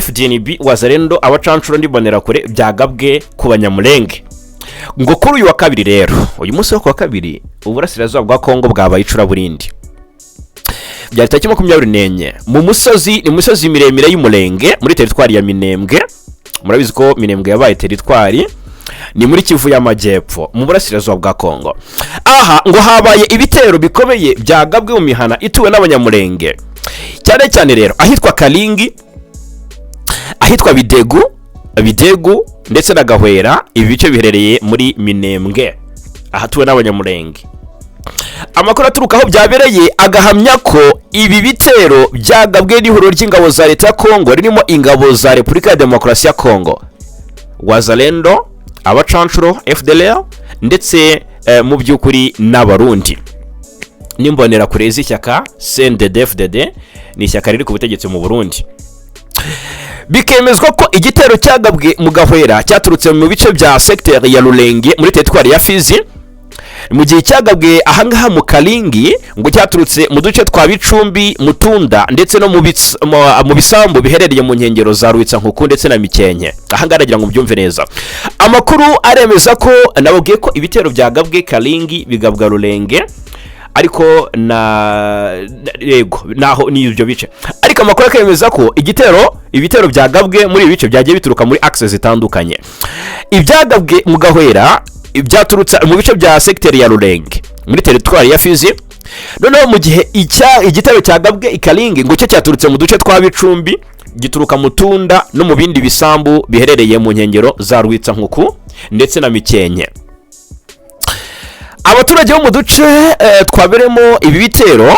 FDNB, Wazalendo, abacancuro n'Imbonerakure byagabwe ku Banyamulenge ngo kuri uyu wa kabiri. Rero uyu munsi wo ku wa kabiri, uburasirazuba bwa Kongo bwabaye icuraburindi. Byari tariki 24 mu musozi, ni musozi miremire y'Umurenge muri teritwari ya Minembwe. Murabizi ko Minembwe yabaye teritwari, ni muri Kivu y'Amajyepfo mu burasirazuba bwa Kongo. Aha ngo habaye ibitero bikomeye byagabwe mu mihana ituwe n'Abanyamurenge, cyane cyane rero ahitwa Karingi, ahitwa Bidegu, Bidegu ndetse na Gahwera. Ibi bice biherereye muri Minembwe ahatuwe n'Abanyamurenge. Amakuru aturuka aho byabereye agahamya ko ibi bitero byagabwe n'ihuriro ry'ingabo za leta ya Kongo ririmo ingabo za Repubulika ya Demokarasi ya Kongo, Wazalendo, abacanshuro, FDLR ndetse mu by'ukuri n'Abarundi n'Imbonerakure z'ishyaka CNDD-FDD, ni ishyaka riri ku butegetsi mu Burundi. Bikemezwa ko igitero cyagabwe mu Gahwera cyaturutse mu bice bya segiteri ya Rurenge muri teritwari ya Fizi, mu gihe cyagabwe ahangaha mu Karingi ngo cyaturutse mu duce twa Bicumbi, Mutunda ndetse no mu bisambu biherereye mu nkengero za Rwitsankuku ndetse na Mikenke. Ahangaha nagira ngo mubyumve neza. Amakuru aremeza ko, nababwiye ko ibitero byagabwe Karingi, bigabwa Rurenge, ariko na yego naho ni ibyo bice, ariko amakuru akemeza ko ibitero byagabwe muri ibi bice byagiye bituruka muri axe zitandukanye. Ibyagabwe mu Gahwera byaturutse mu bice bya segiteri ya Rurenge muri teritwari ya Fizi, noneho mu gihe igitero cyagabwe i Karingi ngo cyo cyaturutse mu duce twa Bicumbi, gituruka mu Tunda no mu bindi bisambu biherereye mu nkengero za Rwitsankuku ndetse na Mikenke. Abaturage bo mu duce twaberemo ibi bitero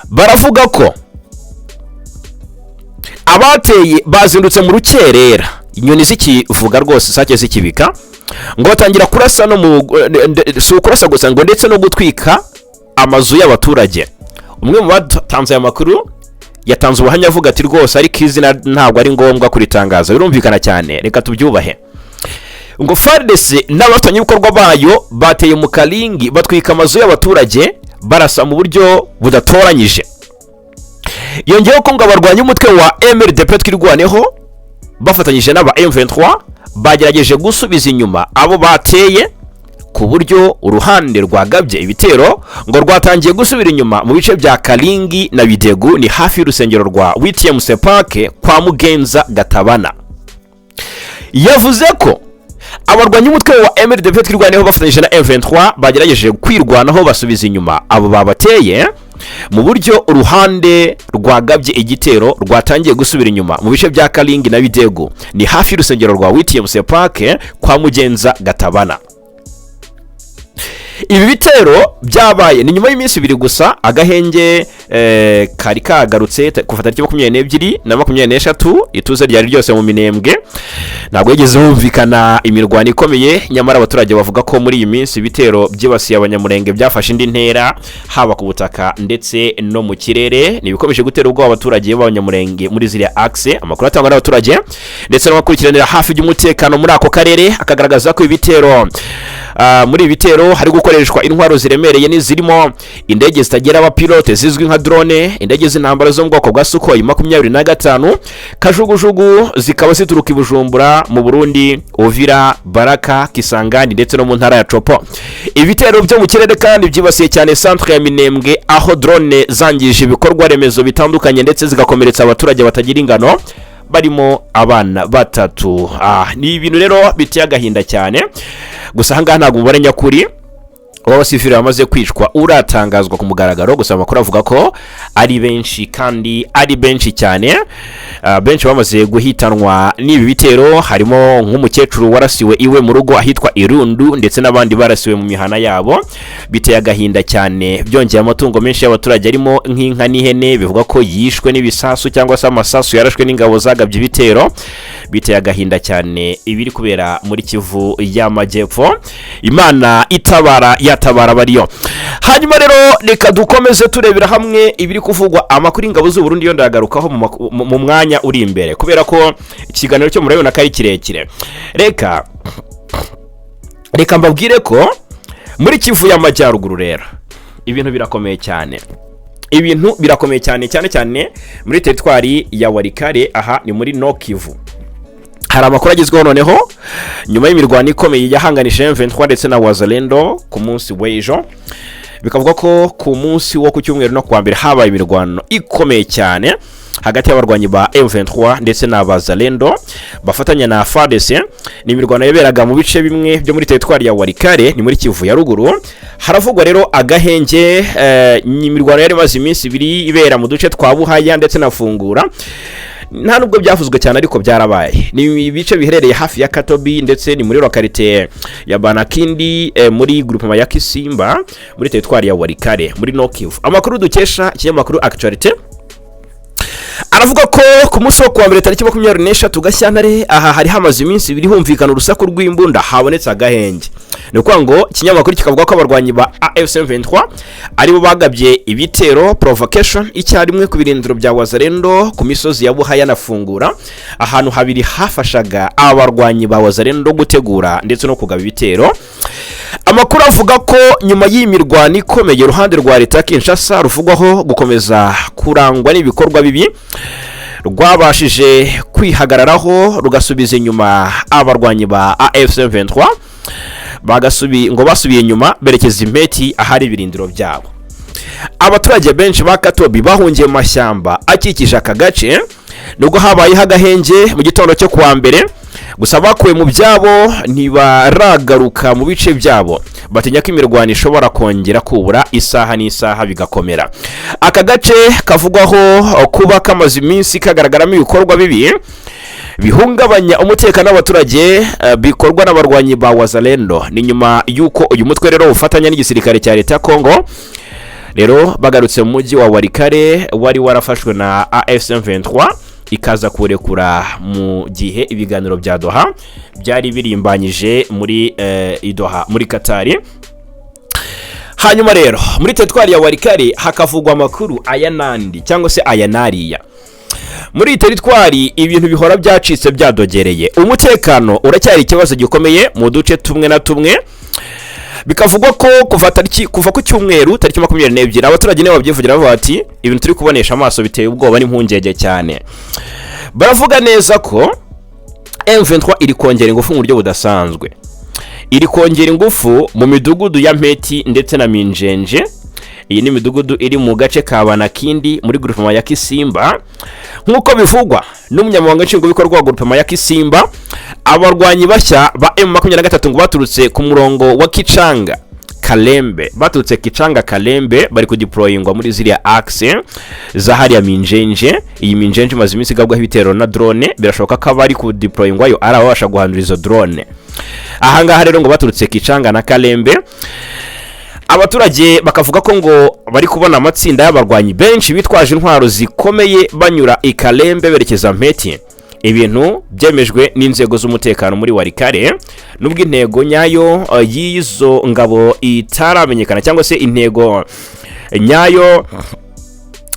baravuga ko abateye bazindutse mu rukerera, inyoni zikivuga rwose, isake zikibika, ngo batangira kurasa, no mu si ukurasa gusa, ngo ndetse no gutwika amazu y'abaturage. Umwe mu batanze aya makuru yatanze ubuhamya avuga ati: "Rwose ariko izina ntabwo ari ngombwa kuritangaza." Birumvikana cyane, reka tubyubahe. Ngo FARDC n'abafatanyabikorwa bayo bateye mu Karingi, batwika amazu y'abaturage, barasa mu buryo budatoranyije. Yongeyeho ko ngo abarwanya umutwe wa MRDP Twirwaneho bafatanyije n'aba M23 bagerageje gusubiza inyuma abo bateye, ku buryo uruhande rwagabye ibitero ngo rwatangiye gusubira inyuma mu bice bya Karingi na Bidegu, ni hafi y'urusengero rwa Witiem Sepake kwa Mugenza Gatabana. Yavuze ko abarwanya umutwe wa MRDP Twirwaneho bafatanyije na M23 bagerageje kwirwanaho, basubiza inyuma abo babateye, mu buryo uruhande rwagabye igitero rwatangiye gusubira inyuma mu bice bya Karingi na Bidegu, ni hafi y'urusengero rwa Witiem Sepake kwa Mugenza Gatabana. Ibi bitero byabaye ni nyuma y'iminsi 2 gusa agahenge kari kagarutse kuva tariki 22 na 23. Ituze ryari ryose mu Minembwe, ntabwo yigeze humvikana imirwano ikomeye. Nyamara abaturage bavuga ko muri iyi minsi ibitero byibasiye Abanyamurenge byafashe indi ntera, haba ku butaka ndetse no mu kirere. Ni ibikomeje gutera ubwoba abaturage b'Abanyamurenge muri ziriya axe. Amakuru atangwa n'abaturage ndetse n'abakurikiranira hafi by'umutekano muri ako karere akagaragaza ko ibitero muri ibi bitero hari gukoreshwa intwaro ziremereye n'izirimo indege zitagira abapilote zizwi nka drone, indege z'intambara zo mu bwoko bwa Sukhoi 25, kajugujugu zikaba zituruka i Bujumbura mu Burundi, Uvira, Baraka, Kisangani ndetse no mu ntara ya Tshopo. Ibitero byo mu kirere kandi byibasiye cyane centre ya Minembwe, aho drone zangije ibikorwa remezo bitandukanye ndetse zigakomeretsa abaturage batagira ingano, barimo abana batatu. Ni ibintu rero biteye agahinda cyane. Gusa ahangaha ntabwo umubare nyakuri w'abasivili bamaze kwicwa uratangazwa ku mugaragaro, gusa amakuru avuga ko ari benshi kandi ari benshi cyane. Benshi bamaze guhitanwa n'ibi bitero harimo nk'umukecuru warasiwe iwe mu rugo ahitwa Irundu, ndetse n'abandi barasiwe mu mihana yabo. Biteye agahinda cyane. Byongeye, amatungo menshi y'abaturage arimo nk'inka n'ihene bivuga ko yishwe n'ibisasu cyangwa se amasasu yarashwe n'ingabo zagabye ibitero. Biteye agahinda cyane ibiri kubera muri Kivu y'Amajyepfo. Imana itabara, yatabara bariyo. Hanyuma rero reka dukomeze turebera hamwe ibiri kuvugwa. Amakuru y'ingabo z'u Burundi yo ndagarukaho mu mwanya uri imbere, kubera ko ikiganiro cyo murabibona ko ari kirekire. Reka mbabwire ko muri Kivu y'Amajyaruguru rero ibintu birakomeye cyane, ibintu birakomeye cyane, cyane cyane muri teritwari ya Walikale. Aha ni muri Nord-Kivu. Hari amakuru agezweho noneho nyuma y'imirwano ikomeye yahanganije M23 ndetse na Wazalendo ku munsi w'ejo. Bikavuga ko ku munsi wo ku cyumweru no kuwa mbere habaye imirwano ikomeye cyane hagati y'abarwanyi ba M23 ndetse na Wazalendo bafatanya na FARDC. Ni imirwano yaberaga mu bice bimwe byo muri teritwari ya Walikale, ni muri Kivu ya Ruguru. Haravugwa rero agahenge. Ni imirwano yari imaze iminsi 2 ibera mu duce twa Buhaya ndetse na Fungura. Nta nubwo byavuzwe cyane, ariko byarabaye. Ni ibice biherereye hafi ya Katobi, ndetse ni muri localité ya Banakindi, muri groupement ya Kisimba, muri teritwari ya Walikale, muri Nord-Kivu. Amakuru dukesha ikinyamakuru Actualité aravuga ko ku munsi wo kuwa mbere tariki 23 Gashyantare, aha hari hamaze iminsi 2 humvikana urusaku rw'imbunda, habonetse agahenge. Ni ukuvuga ngo ikinyamakuru kikavuga ko abarwanyi ba AFC M23 aribo bagabye ibitero provocation icyarimwe ku birindiro bya Wazalendo ku misozi ya Buhaya na Fungura, ahantu habiri hafashaga abarwanyi ba Wazalendo gutegura ndetse no kugaba ibitero. Amakuru avuga ko nyuma y'iyi mirwano ikomeye, iruhande rwa leta ya Kinshasa ruvugwaho gukomeza kurangwa n'ibikorwa bibi rwabashije kwihagararaho, rugasubiza inyuma abarwanyi ba AFC M23, ngo basubiye inyuma berekeza impeti ahari ibirindiro byabo. Abaturage benshi ba Katobi bahungiye mu mashyamba akikije aka gace. Nubwo habayeho agahenge mu gitondo cyo kuwa mbere, gusa bakuwe mu byabo ntibaragaruka mu bice byabo, batinya ko imirwano ishobora kongera kubura isaha n'isaha bigakomera. Aka gace kavugwaho kuba kamaze iminsi kagaragaramo ibikorwa bibi bihungabanya umutekano w'abaturage, bikorwa n'abarwanyi ba Wazalendo. Ni nyuma y'uko uyu mutwe rero ufatanya n'igisirikare cya leta ya Kongo rero bagarutse mu mujyi wa Walikale wari warafashwe na AFC M23, ikaza kurekura mu gihe ibiganiro bya Doha byari birimbanyije muri i Doha muri Katari. Hanyuma rero muri teritwari ya Walikale hakavugwa amakuru aya n'andi cyangwa se aya n'ariya. Muri iyi teritwari ibintu bihora byacitse byadogereye, umutekano uracyari ikibazo gikomeye mu duce tumwe na tumwe. Bikavugwa ko kuva ku cyumweru tariki 22, abaturage nibo babyivugira, bavuga bati: "Ibintu turi kubonesha amaso biteye ubwoba n'impungenge cyane." Baravuga neza ko M23 iri kongera ingufu mu buryo budasanzwe, iri kongera ingufu mu midugudu ya Mpeti ndetse na Minjenje. Iyi ni imidugudu iri mu gace ka Banakindi muri groupement ya Kisimba. Nk'uko bivugwa n'umunyamabanga nshingwabikorwa wa groupement ya Kisimba, abarwanyi bashya ba M23 ngo baturutse ku murongo wa Kicanga Kalembe, baturutse Kicanga Kalembe, bari kudeployingwa muri ziriya axe za hariya Minjenje. Iyi Minjenje imaze iminsi igabwaho ibitero na drone, birashoboka ko abari kudeployingwayo ari ababasha guhandura izo drone. Ahangaha rero ngo baturutse Kicanga na Kalembe. Abaturage bakavuga ko ngo bari kubona amatsinda y'abarwanyi benshi bitwaje intwaro zikomeye banyura i Kalembe berekeza Mpeti, ibintu byemejwe n'inzego z'umutekano muri Walikale. Nubwo intego nyayo y'izo ngabo itaramenyekana, cyangwa se intego nyayo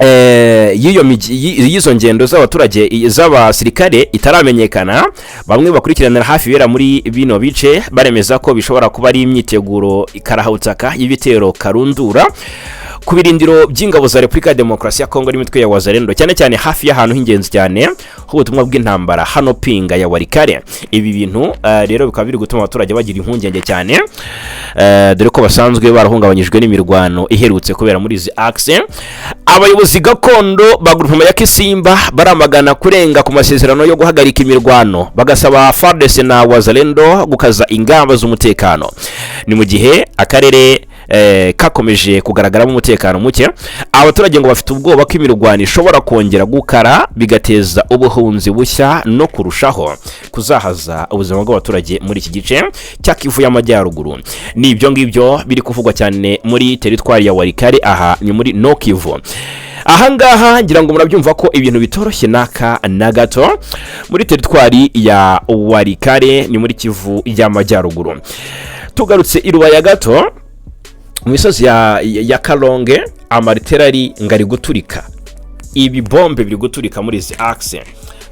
y'izo ngendo z'abaturage, z'abasirikare itaramenyekana, bamwe bakurikiranira hafi ibera muri bino bice baremeza ko bishobora kuba ari imyiteguro karahutaka y'ibitero karundura ku birindiro by'ingabo za Repubulika ya Demokarasi ya Kongo n'imitwe ya Wazalendo, cyane cyane hafi y'ahantu h'ingenzi cyane h'ubutumwa bw'intambara hano Pinga ya Walikale. Ibi bintu rero bikaba biri gutuma abaturage bagira impungenge cyane, dore ko basanzwe barahungabanyijwe n'imirwano iherutse kubera muri izi axe. Abayobozi gakondo ba groupement ya Kisimba baramagana kurenga ku masezerano yo guhagarika imirwano, bagasaba FARDC na Wazalendo gukaza ingamba z'umutekano. Ni mu gihe akarere kakomeje kugaragaramo umutekano muke. Abaturage ngo bafite ubwoba ko imirwano ishobora kongera gukara, bigateza ubuhunzi bushya no kurushaho kuzahaza ubuzima bw'abaturage muri iki gice cya Kivu y'Amajyaruguru. Ni ibyo ngibyo biri kuvugwa cyane muri teritwari ya Walikale, aha ni muri Nord Kivu. Ahangaha ngira ngo murabyumva ko ibintu bitoroshye n'aka na gato muri teritwari ya Walikale, ni muri Kivu y'Amajyaruguru. Tugarutse i Rubaya gato, mu misozi ya Kalonge, ama artillery ngo ari guturika, ibi bombe biri guturika muri izi axe.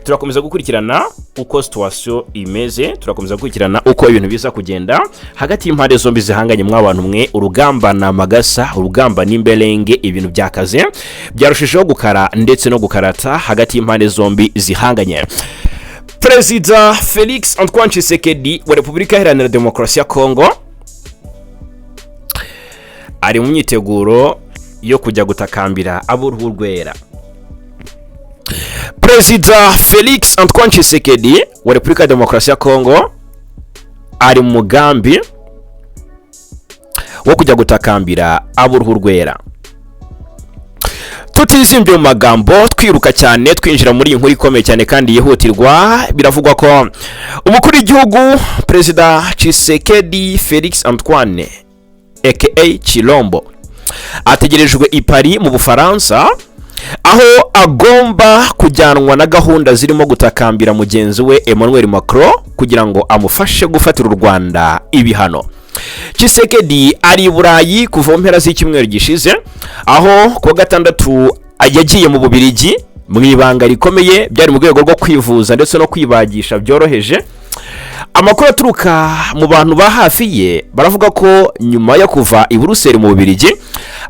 Turakomeza gukurikirana uko situation imeze, turakomeza gukurikirana uko ibintu biza kugenda hagati y'impande zombi zihanganye. Mw'abantu mwe, urugamba ni amagasa, urugamba ni imberenge, ibintu byakaze, byarushijeho gukara ndetse no gukarata hagati y'impande zombi zihanganye. Perezida Felix Antoine Tshisekedi wa Repubulika Iharanira Demokarasi ya Kongo ari mu myiteguro yo kujya gutakambira ab'uruhu rwera. Perezida Felix Antoine Tshisekedi wa Repubulika ya Demokarasi ya Kongo ari mu mugambi wo kujya gutakambira ab'uruhu rwera. Tutizimbye mu magambo, twiruka cyane twinjira muri iyi nkuru ikomeye cyane kandi yihutirwa, biravugwa ko umukuru w'igihugu, Perezida Tshisekedi Felix Antoine aka Chilombo, ategerejwe i Paris mu Bufaransa, aho agomba kujyanwa na gahunda zirimo gutakambira mugenzi we Emmanuel Macron kugira ngo amufashe gufatira u Rwanda ibihano. Tshisekedi ari i Burayi kuva mu mpera z'icyumweru gishize, aho kuwa gatandatu yagiye mu Bubirigi mu ibanga rikomeye, byari mu rwego rwo kwivuza ndetse no kwibagisha byoroheje. Amakuru aturuka mu bantu ba hafi ye baravuga ko nyuma yo kuva i Buruseli mu Bubirigi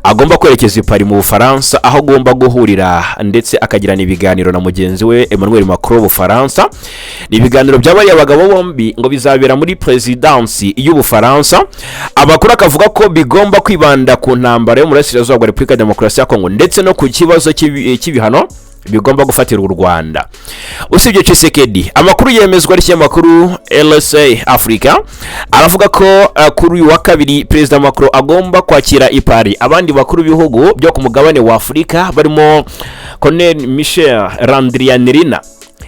agomba kwerekeza i Paris mu Bufaransa, aho agomba guhurira ndetse akagirana ibiganiro na mugenzi we Emmanuel Macron w'Ubufaransa. Ni ibiganiro bya bariya bagabo bombi ngo bizabera muri perezidansi y'Ubufaransa. Amakuru akavuga ko bigomba kwibanda ku ntambara yo mu burasirazuba bwa Repubulika ya Demokarasi ya Kongo ndetse no ku kibazo cy'ibihano bigomba gufatirwa u Rwanda. Usibye Tshisekedi, amakuru yemezwa n'ikinyamakuru LSA Africa aravuga ko kuri uyu wa kabiri Perezida Macron agomba kwakira i Paris abandi bakuru b'ibihugu byo ku mugabane wa Afurika, barimo Colonel Michel Randrianirina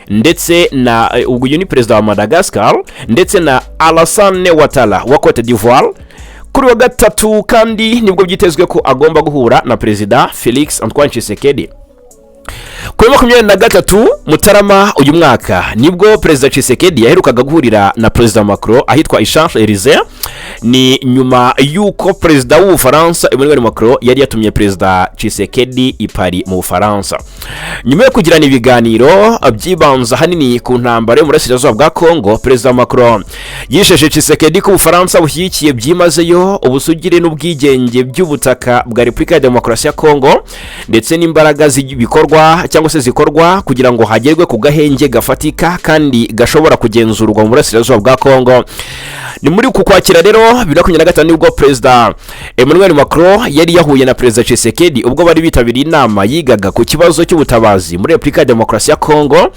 ndetse na ubwo uyu ni perezida wa Madagascar, ndetse na Alassane Ouattara wa Cote d'Ivoire. Kuri wa gatatu kandi nibwo byitezwe ko agomba guhura na Perezida Felix Antoine Tshisekedi. Kuri 23 Mutarama uyu mwaka nibwo Perezida Tshisekedi yaherukaga guhurira na Perezida Macron ahitwa Champs Élysées. Ni nyuma y'uko Perezida w'Ubufaransa Emmanuel Macron yari yatumye Perezida Tshisekedi i Paris mu Bufaransa, nyuma yo kugirana ibiganiro byibanze ahanini ku ntambara yo mu burasirazuba bwa Congo. Perezida Macron yijeje Tshisekedi ko Ubufaransa bushyigikiye byimazeyo ubusugire n'ubwigenge by'ubutaka bwa Repubulika ya Demokarasi ya Congo, ndetse n'imbaraga z'ibikorwa cyangwa se zikorwa kugira ngo hagerwe ku gahenge gafatika kandi gashobora kugenzurwa mu burasirazuba bwa Congo. Ni muri uku Kwakira rero 2025 nibwo Perezida Emmanuel Macron yari yahuye na Perezida Tshisekedi, ubwo bari bitabiriye inama yigaga ku kibazo cy'ubutabazi muri Repubulika ya Demokarasi ya Congo.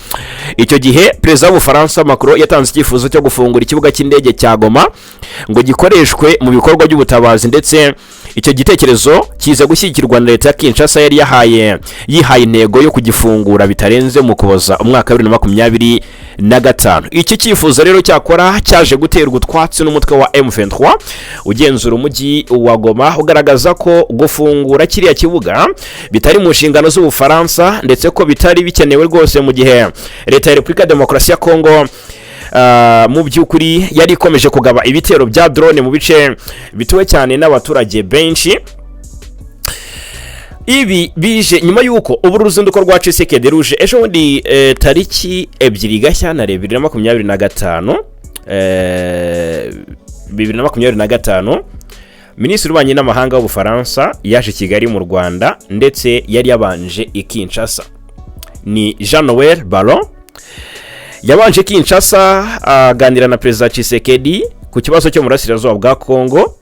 Icyo gihe Perezida w'Ubufaransa Macron yatanze icyifuzo cyo gufungura ikibuga cy'indege cya Goma ngo gikoreshwe mu bikorwa by'ubutabazi, ndetse icyo gitekerezo kiza gushyigikirwa na leta ya Kinshasa yari yihaye intego yo kugifungura bitarenze mu Kuboza umwaka wa 2025. Iki cyifuzo rero cyakora cyaje guterwa utwatsi n'umutwe wa M23 ugenzura umujyi wa Goma, ugaragaza ko gufungura kiriya kibuga bitari mu nshingano z'Ubufaransa, ndetse ko bitari bikenewe rwose mu gihe leta ya Repubulika ya Demokarasi ya Kongo mu by'ukuri yari ikomeje kugaba ibitero bya drone mu bice bituwe cyane n'abaturage benshi. Ibi bije nyuma y'uko ubu uruzinduko rwa Tshisekedi ruje ejo bundi, tariki 2 Gashyantare 2025, 2025. Minisitiri w'Ububanyi n'Amahanga w'Ubufaransa yaje i Kigali mu Rwanda, ndetse yari yabanje i Kinshasa. Ni Jean Noel Barrot. Yabanje Kinshasa aganira na Perezida Tshisekedi ku kibazo cyo mu burasirazuba bwa Kongo.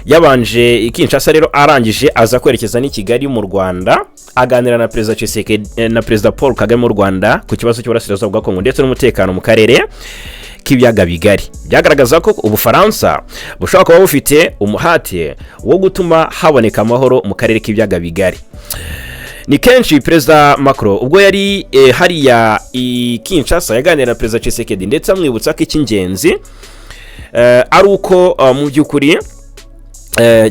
Yabanje i Kinshasa rero, arangije aza kwerekeza n'i Kigali mu Rwanda, aganira na Perezida Tshisekedi, na Perezida Paul Kagame mu Rwanda ku kibazo cy'uburasirazuba bwa Kongo ndetse n'umutekano mu karere k'Ibiyaga Bigari. Byagaragaza ko Ubufaransa bushobora kuba bufite umuhate wo gutuma haboneka amahoro mu karere k'Ibiyaga Bigari. Ni kenshi Perezida Macron ubwo yari hariya i Kinshasa yaganira na Perezida Tshisekedi, ndetse amwibutsa ko icy'ingenzi ari uko mu by'ukuri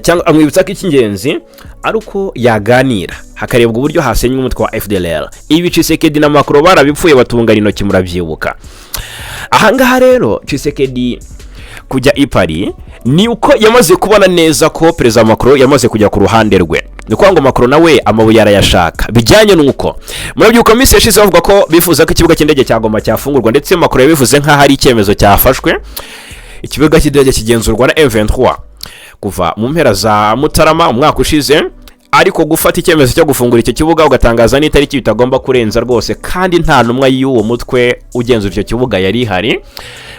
cyangwa amwibutsa ko icy'ingenzi ari uko yaganira hakarebwa uburyo hasenywa umutwe wa FDLR. Ibi Tshisekedi na Macron barabipfuye, batungana intoki, murabyibuka. Ahangaha rero Tshisekedi kujya i Paris ni uko yamaze kubona neza ko Perezida Macron yamaze kujya ku ruhande rwe. Ni ukuvuga ngo Macron nawe amabuye arayashaka, bijyanye n'uko murabyibuka minsi yashize bavuga ko bifuza ko ikibuga cy'indege cya Goma cyafungurwa, ndetse Macron yabivuze nk'aho ari icyemezo cyafashwe. Ikibuga cy'indege kigenzurwa na M23 kuva mu mpera za Mutarama umwaka ushize, ariko gufata icyemezo cyo gufungura icyo kibuga ugatangaza n'itariki bitagomba kurenza rwose, kandi nta ntumwa y'uwo mutwe ugenzura icyo kibuga yari ihari,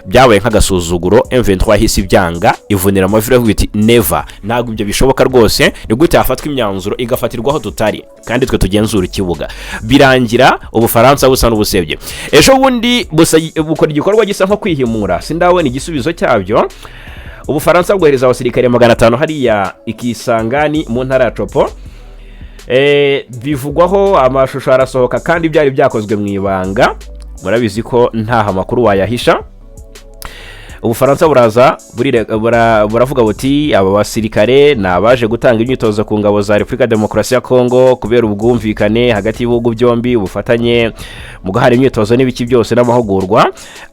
byabaye nk'agasuzuguro. M23 yahise ibyanga, ivunira amavi, iravuga iti: "Never, ntabwo ibyo bishoboka rwose. Ni gute hafatwa imyanzuro igafatirwa aho tutari kandi twe tugenzura ikibuga?" Birangira Ubufaransa busa n'ubusebye. Ejo bundi bukora igikorwa gisa nko kwihimura, sindabona igisubizo cyabyo. Ubufaransa bwohereza abasirikare 500 hariya i Kisangani mu ntara ya Tshopo. Bivugwaho amashusho arasohoka kandi byari byakozwe mu ibanga. Murabizi ko ntaho amakuru wayahisha. Ubufaransa buraza buravuga buti: "Aba basirikare ni abaje gutanga imyitozo ku ngabo za Repubulika ya Demokarasi ya Kongo kubera ubwumvikane hagati y'ibihugu byombi, ubufatanye mu guhana imyitozo n'ibiki byose n'amahugurwa."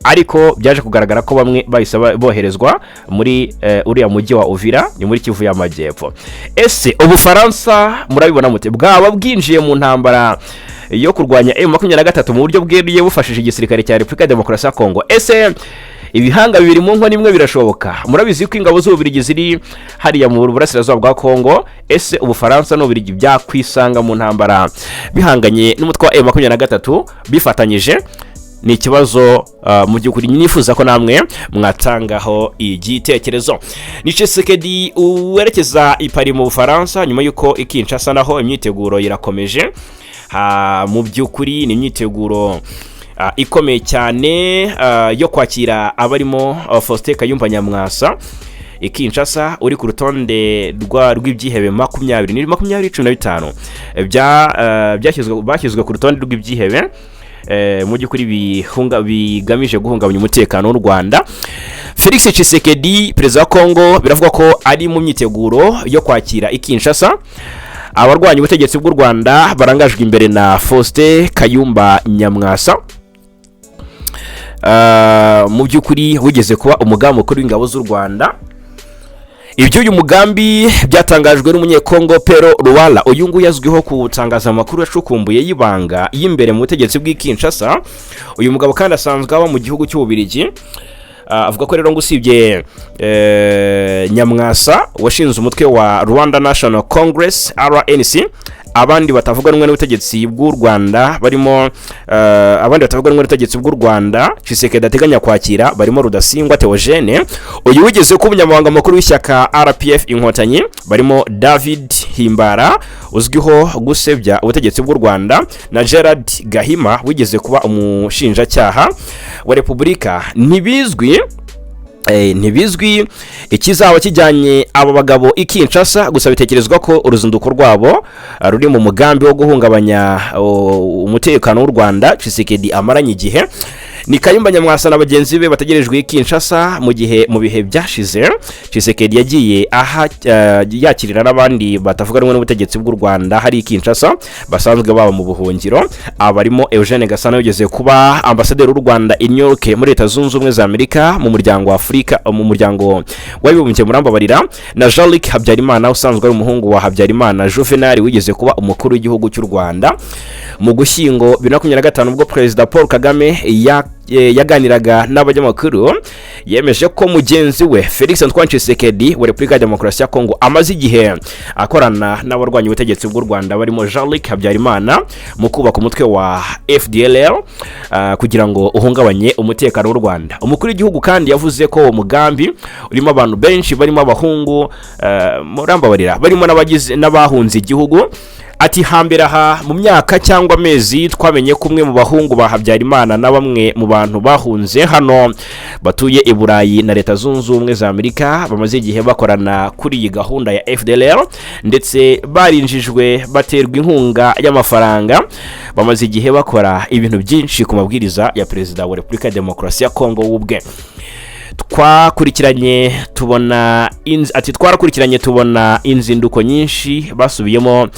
Ariko byaje kugaragara ko bamwe bahise boherezwa muri uriya mujyi wa Uvira, ni muri Kivu y'Amajyepfo. Ese Ubufaransa murabibona mute? Bwaba bwinjiye mu ntambara yo kurwanya M23 mu buryo bweruye, bufashije igisirikare cya Repubulika ya Demokarasi ya Kongo? Ese ibihanga bibiri mu nkono imwe birashoboka? Murabizi ko ingabo z'Ububirigi ziri hariya mu burasirazuba bwa Kongo. Ese Ubufaransa n'Ububirigi byakwisanga mu ntambara bihanganye n'umutwe wa M23 bifatanyije? Ni ikibazo mu by'ukuri nifuza ko namwe mwatangaho igitekerezo. Ni Tshisekedi werekeza i Paris mu Bufaransa nyuma y'uko i Kinshasa naho imyiteguro irakomeje. Mu by'ukuri ni imyiteguro ikomeye cyane yo kwakira abarimo Faustin Kayumba Nyamwasa i Kinshasa, uri ku rutonde rw'ibyihebe 20, ni 20, 15 bashyizwe ku rutonde rw'ibyihebe mu by'ukuri bigamije guhungabanya umutekano w'u Rwanda. Felix Tshisekedi, perezida wa Kongo, biravugwa ko ari mu myiteguro yo kwakira i Kinshasa. Abarwanya ubutegetsi bw'u Rwanda barangajwe imbere na Faustin Kayumba Nyamwasa, mu by'ukuri wigeze kuba umugaba mukuru w'ingabo z'u Rwanda. Iby'uyu mugambi byatangajwe n'Umunyekongo Pero Luwara. Uyu nguyu azwiho kutangaza amakuru yacukumbuye y'ibanga y'imbere mu butegetsi bw'i Kinshasa. Uyu mugabo kandi asanzwe aba mu gihugu cy'Ububirigi. Avuga ko rero ngo usibye Nyamwasa washinze umutwe wa Rwanda National Congress, RNC, abandi batavuga rumwe n'ubutegetsi bw'u Rwanda barimo abandi batavuga rumwe n'ubutegetsi bw'u Rwanda Tshisekedi ateganya kwakira barimo Rudasingwa Theogene, uyu wigeze kuba umunyamabanga mukuru w'ishyaka RPF Inkotanyi, barimo David Himbara uzwiho gusebya ubutegetsi bw'u Rwanda, na Gerard Gahima wigeze kuba umushinjacyaha wa Repubulika. Ntibizwi ikizaba kijyanye aba bagabo i Kinshasa, gusa bitekerezwa ko uruzinduko rwabo ruri mu mugambi wo guhungabanya umutekano w'u Rwanda Tshisekedi amaranye igihe. Ni Kayumba Nyamwasa na bagenzi be bategerejwe i Kinshasa, mu gihe mu bihe byashize Tshisekedi yagiye aha yakirira n'abandi batavuga rumwe n'ubutegetsi bw'u Rwanda hari i Kinshasa basanzwe baba mu buhungiro. Abarimo Eugene Gasana wigeze kuba ambasaderi w'u Rwanda i New York muri Leta Zunze Ubumwe za Amerika, mu muryango wa Afurika, mu Muryango w'Abibumbye, murambabarira, na Jean Luc Habyarimana usanzwe ari umuhungu wa Habyarimana Juvenal wigeze kuba umukuru w'igihugu cy'u Rwanda. Mu Gushyingo 2025, ubwo Perezida Paul Kagame yaganiraga n'abanyamakuru, yemeje ko mugenzi we Felix Antoine Tshisekedi wa Repubulika ya Demokarasi ya Kongo amaze igihe akorana n'abarwanya ubutegetsi bw'u Rwanda barimo Jean Luc Habyarimana mu kubaka umutwe wa FDLR kugira ngo uhungabanye umutekano w'u Rwanda. Umukuru w'igihugu kandi yavuze ko uwo mugambi urimo abantu benshi barimo abahungu, murambabarira, barimo n'abagize n'abahunze igihugu. Ati: "Hambere aha mu myaka cyangwa amezi twamenye ko umwe mu bahungu ba Habyarimana na bamwe mu bantu bahunze hano batuye i Burayi na Leta Zunze Ubumwe za Amerika bamaze igihe bakorana kuri iyi gahunda ya FDLR, ndetse barinjijwe baterwa inkunga y'amafaranga. Bamaze igihe bakora ibintu byinshi ku mabwiriza ya Perezida wa Repubulika ya Demokarasi ya Kongo w'ubwe. Twakurikiranye tubona ati twarakurikiranye tubona inzinduko nyinshi basubiyemo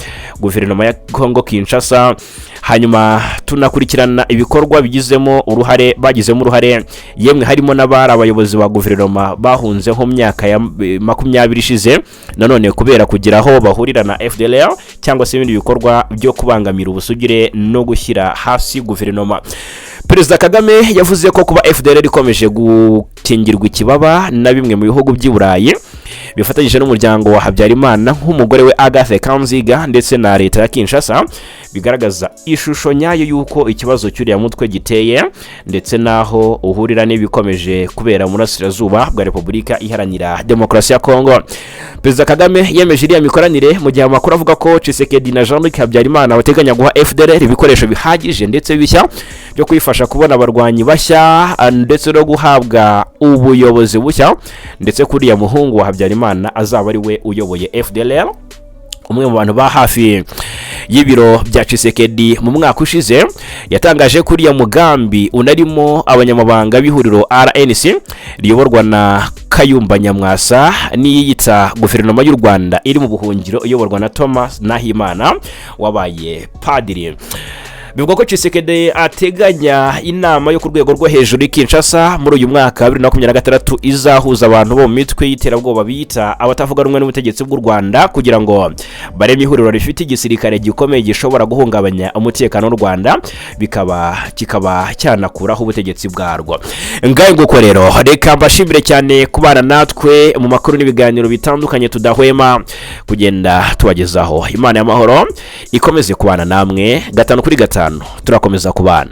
guverinoma ya Kongo Kinshasa, hanyuma tunakurikirana ibikorwa bigizemo uruhare, bagizemo uruhare, yemwe harimo n'abari abayobozi ba guverinoma bahunze nko mu myaka ya 20 ishize, nanone kubera kugira aho bahurira na FDLR cyangwa se ibindi bikorwa byo kubangamira ubusugire no gushyira hasi guverinoma." Perezida Kagame yavuze ko kuba FDLR ikomeje gukingirwa ikibaba na bimwe mu bihugu by'i Burayi bifatanyije n'umuryango wa Habyarimana nk'umugore we Agathe Kanziga ndetse na leta ya Kinshasa, bigaragaza ishusho nyayo y'uko ikibazo cy'uriya mutwe giteye ndetse n'aho uhurira n'ibikomeje kubera mu burasirazuba bwa Repubulika Iharanira Demokarasi ya Kongo. Perezida Kagame yemeje iriya mikoranire mu gihe amakuru avuga ko Tshisekedi na Jean Luc Habyarimana bateganya guha FDLR ibikoresho bihagije ndetse bishya byo kuyifasha kubona abarwanyi bashya ndetse no guhabwa ubuyobozi bushya, ndetse kuriya muhungu wa Habyarimana azaba ari we uyoboye FDLR. Umwe mu bantu ba hafi y'ibiro bya Tshisekedi mu mwaka ushize yatangaje ko uriya mugambi unarimo abanyamabanga b'ihuriro RNC riyoborwa na Kayumba Nyamwasa n'iyiyita guverinoma y'u Rwanda iri mu buhungiro iyoborwa na Thomas Nahimana wabaye padiri. Bivugwa ko Tshisekedi ateganya inama yo ku rwego rwo hejuru i Kinshasa muri uyu mwaka wa 2026 izahuza abantu bo mu mitwe y'iterabwoba biyita abatavuga rumwe n'ubutegetsi bw'u Rwanda, kugira ngo bareme ihuriro rifite igisirikare gikomeye gishobora guhungabanya umutekano w'u Rwanda, kikaba cyanakuraho ubutegetsi bwarwo. Ngayo nguko rero, reka mbashimire cyane kubana natwe mu makuru n'ibiganiro bitandukanye tudahwema kugenda tubagezaho. Imana y'amahoro ikomeze kubana namwe gatanu kuri gatanu, turakomeza kubana.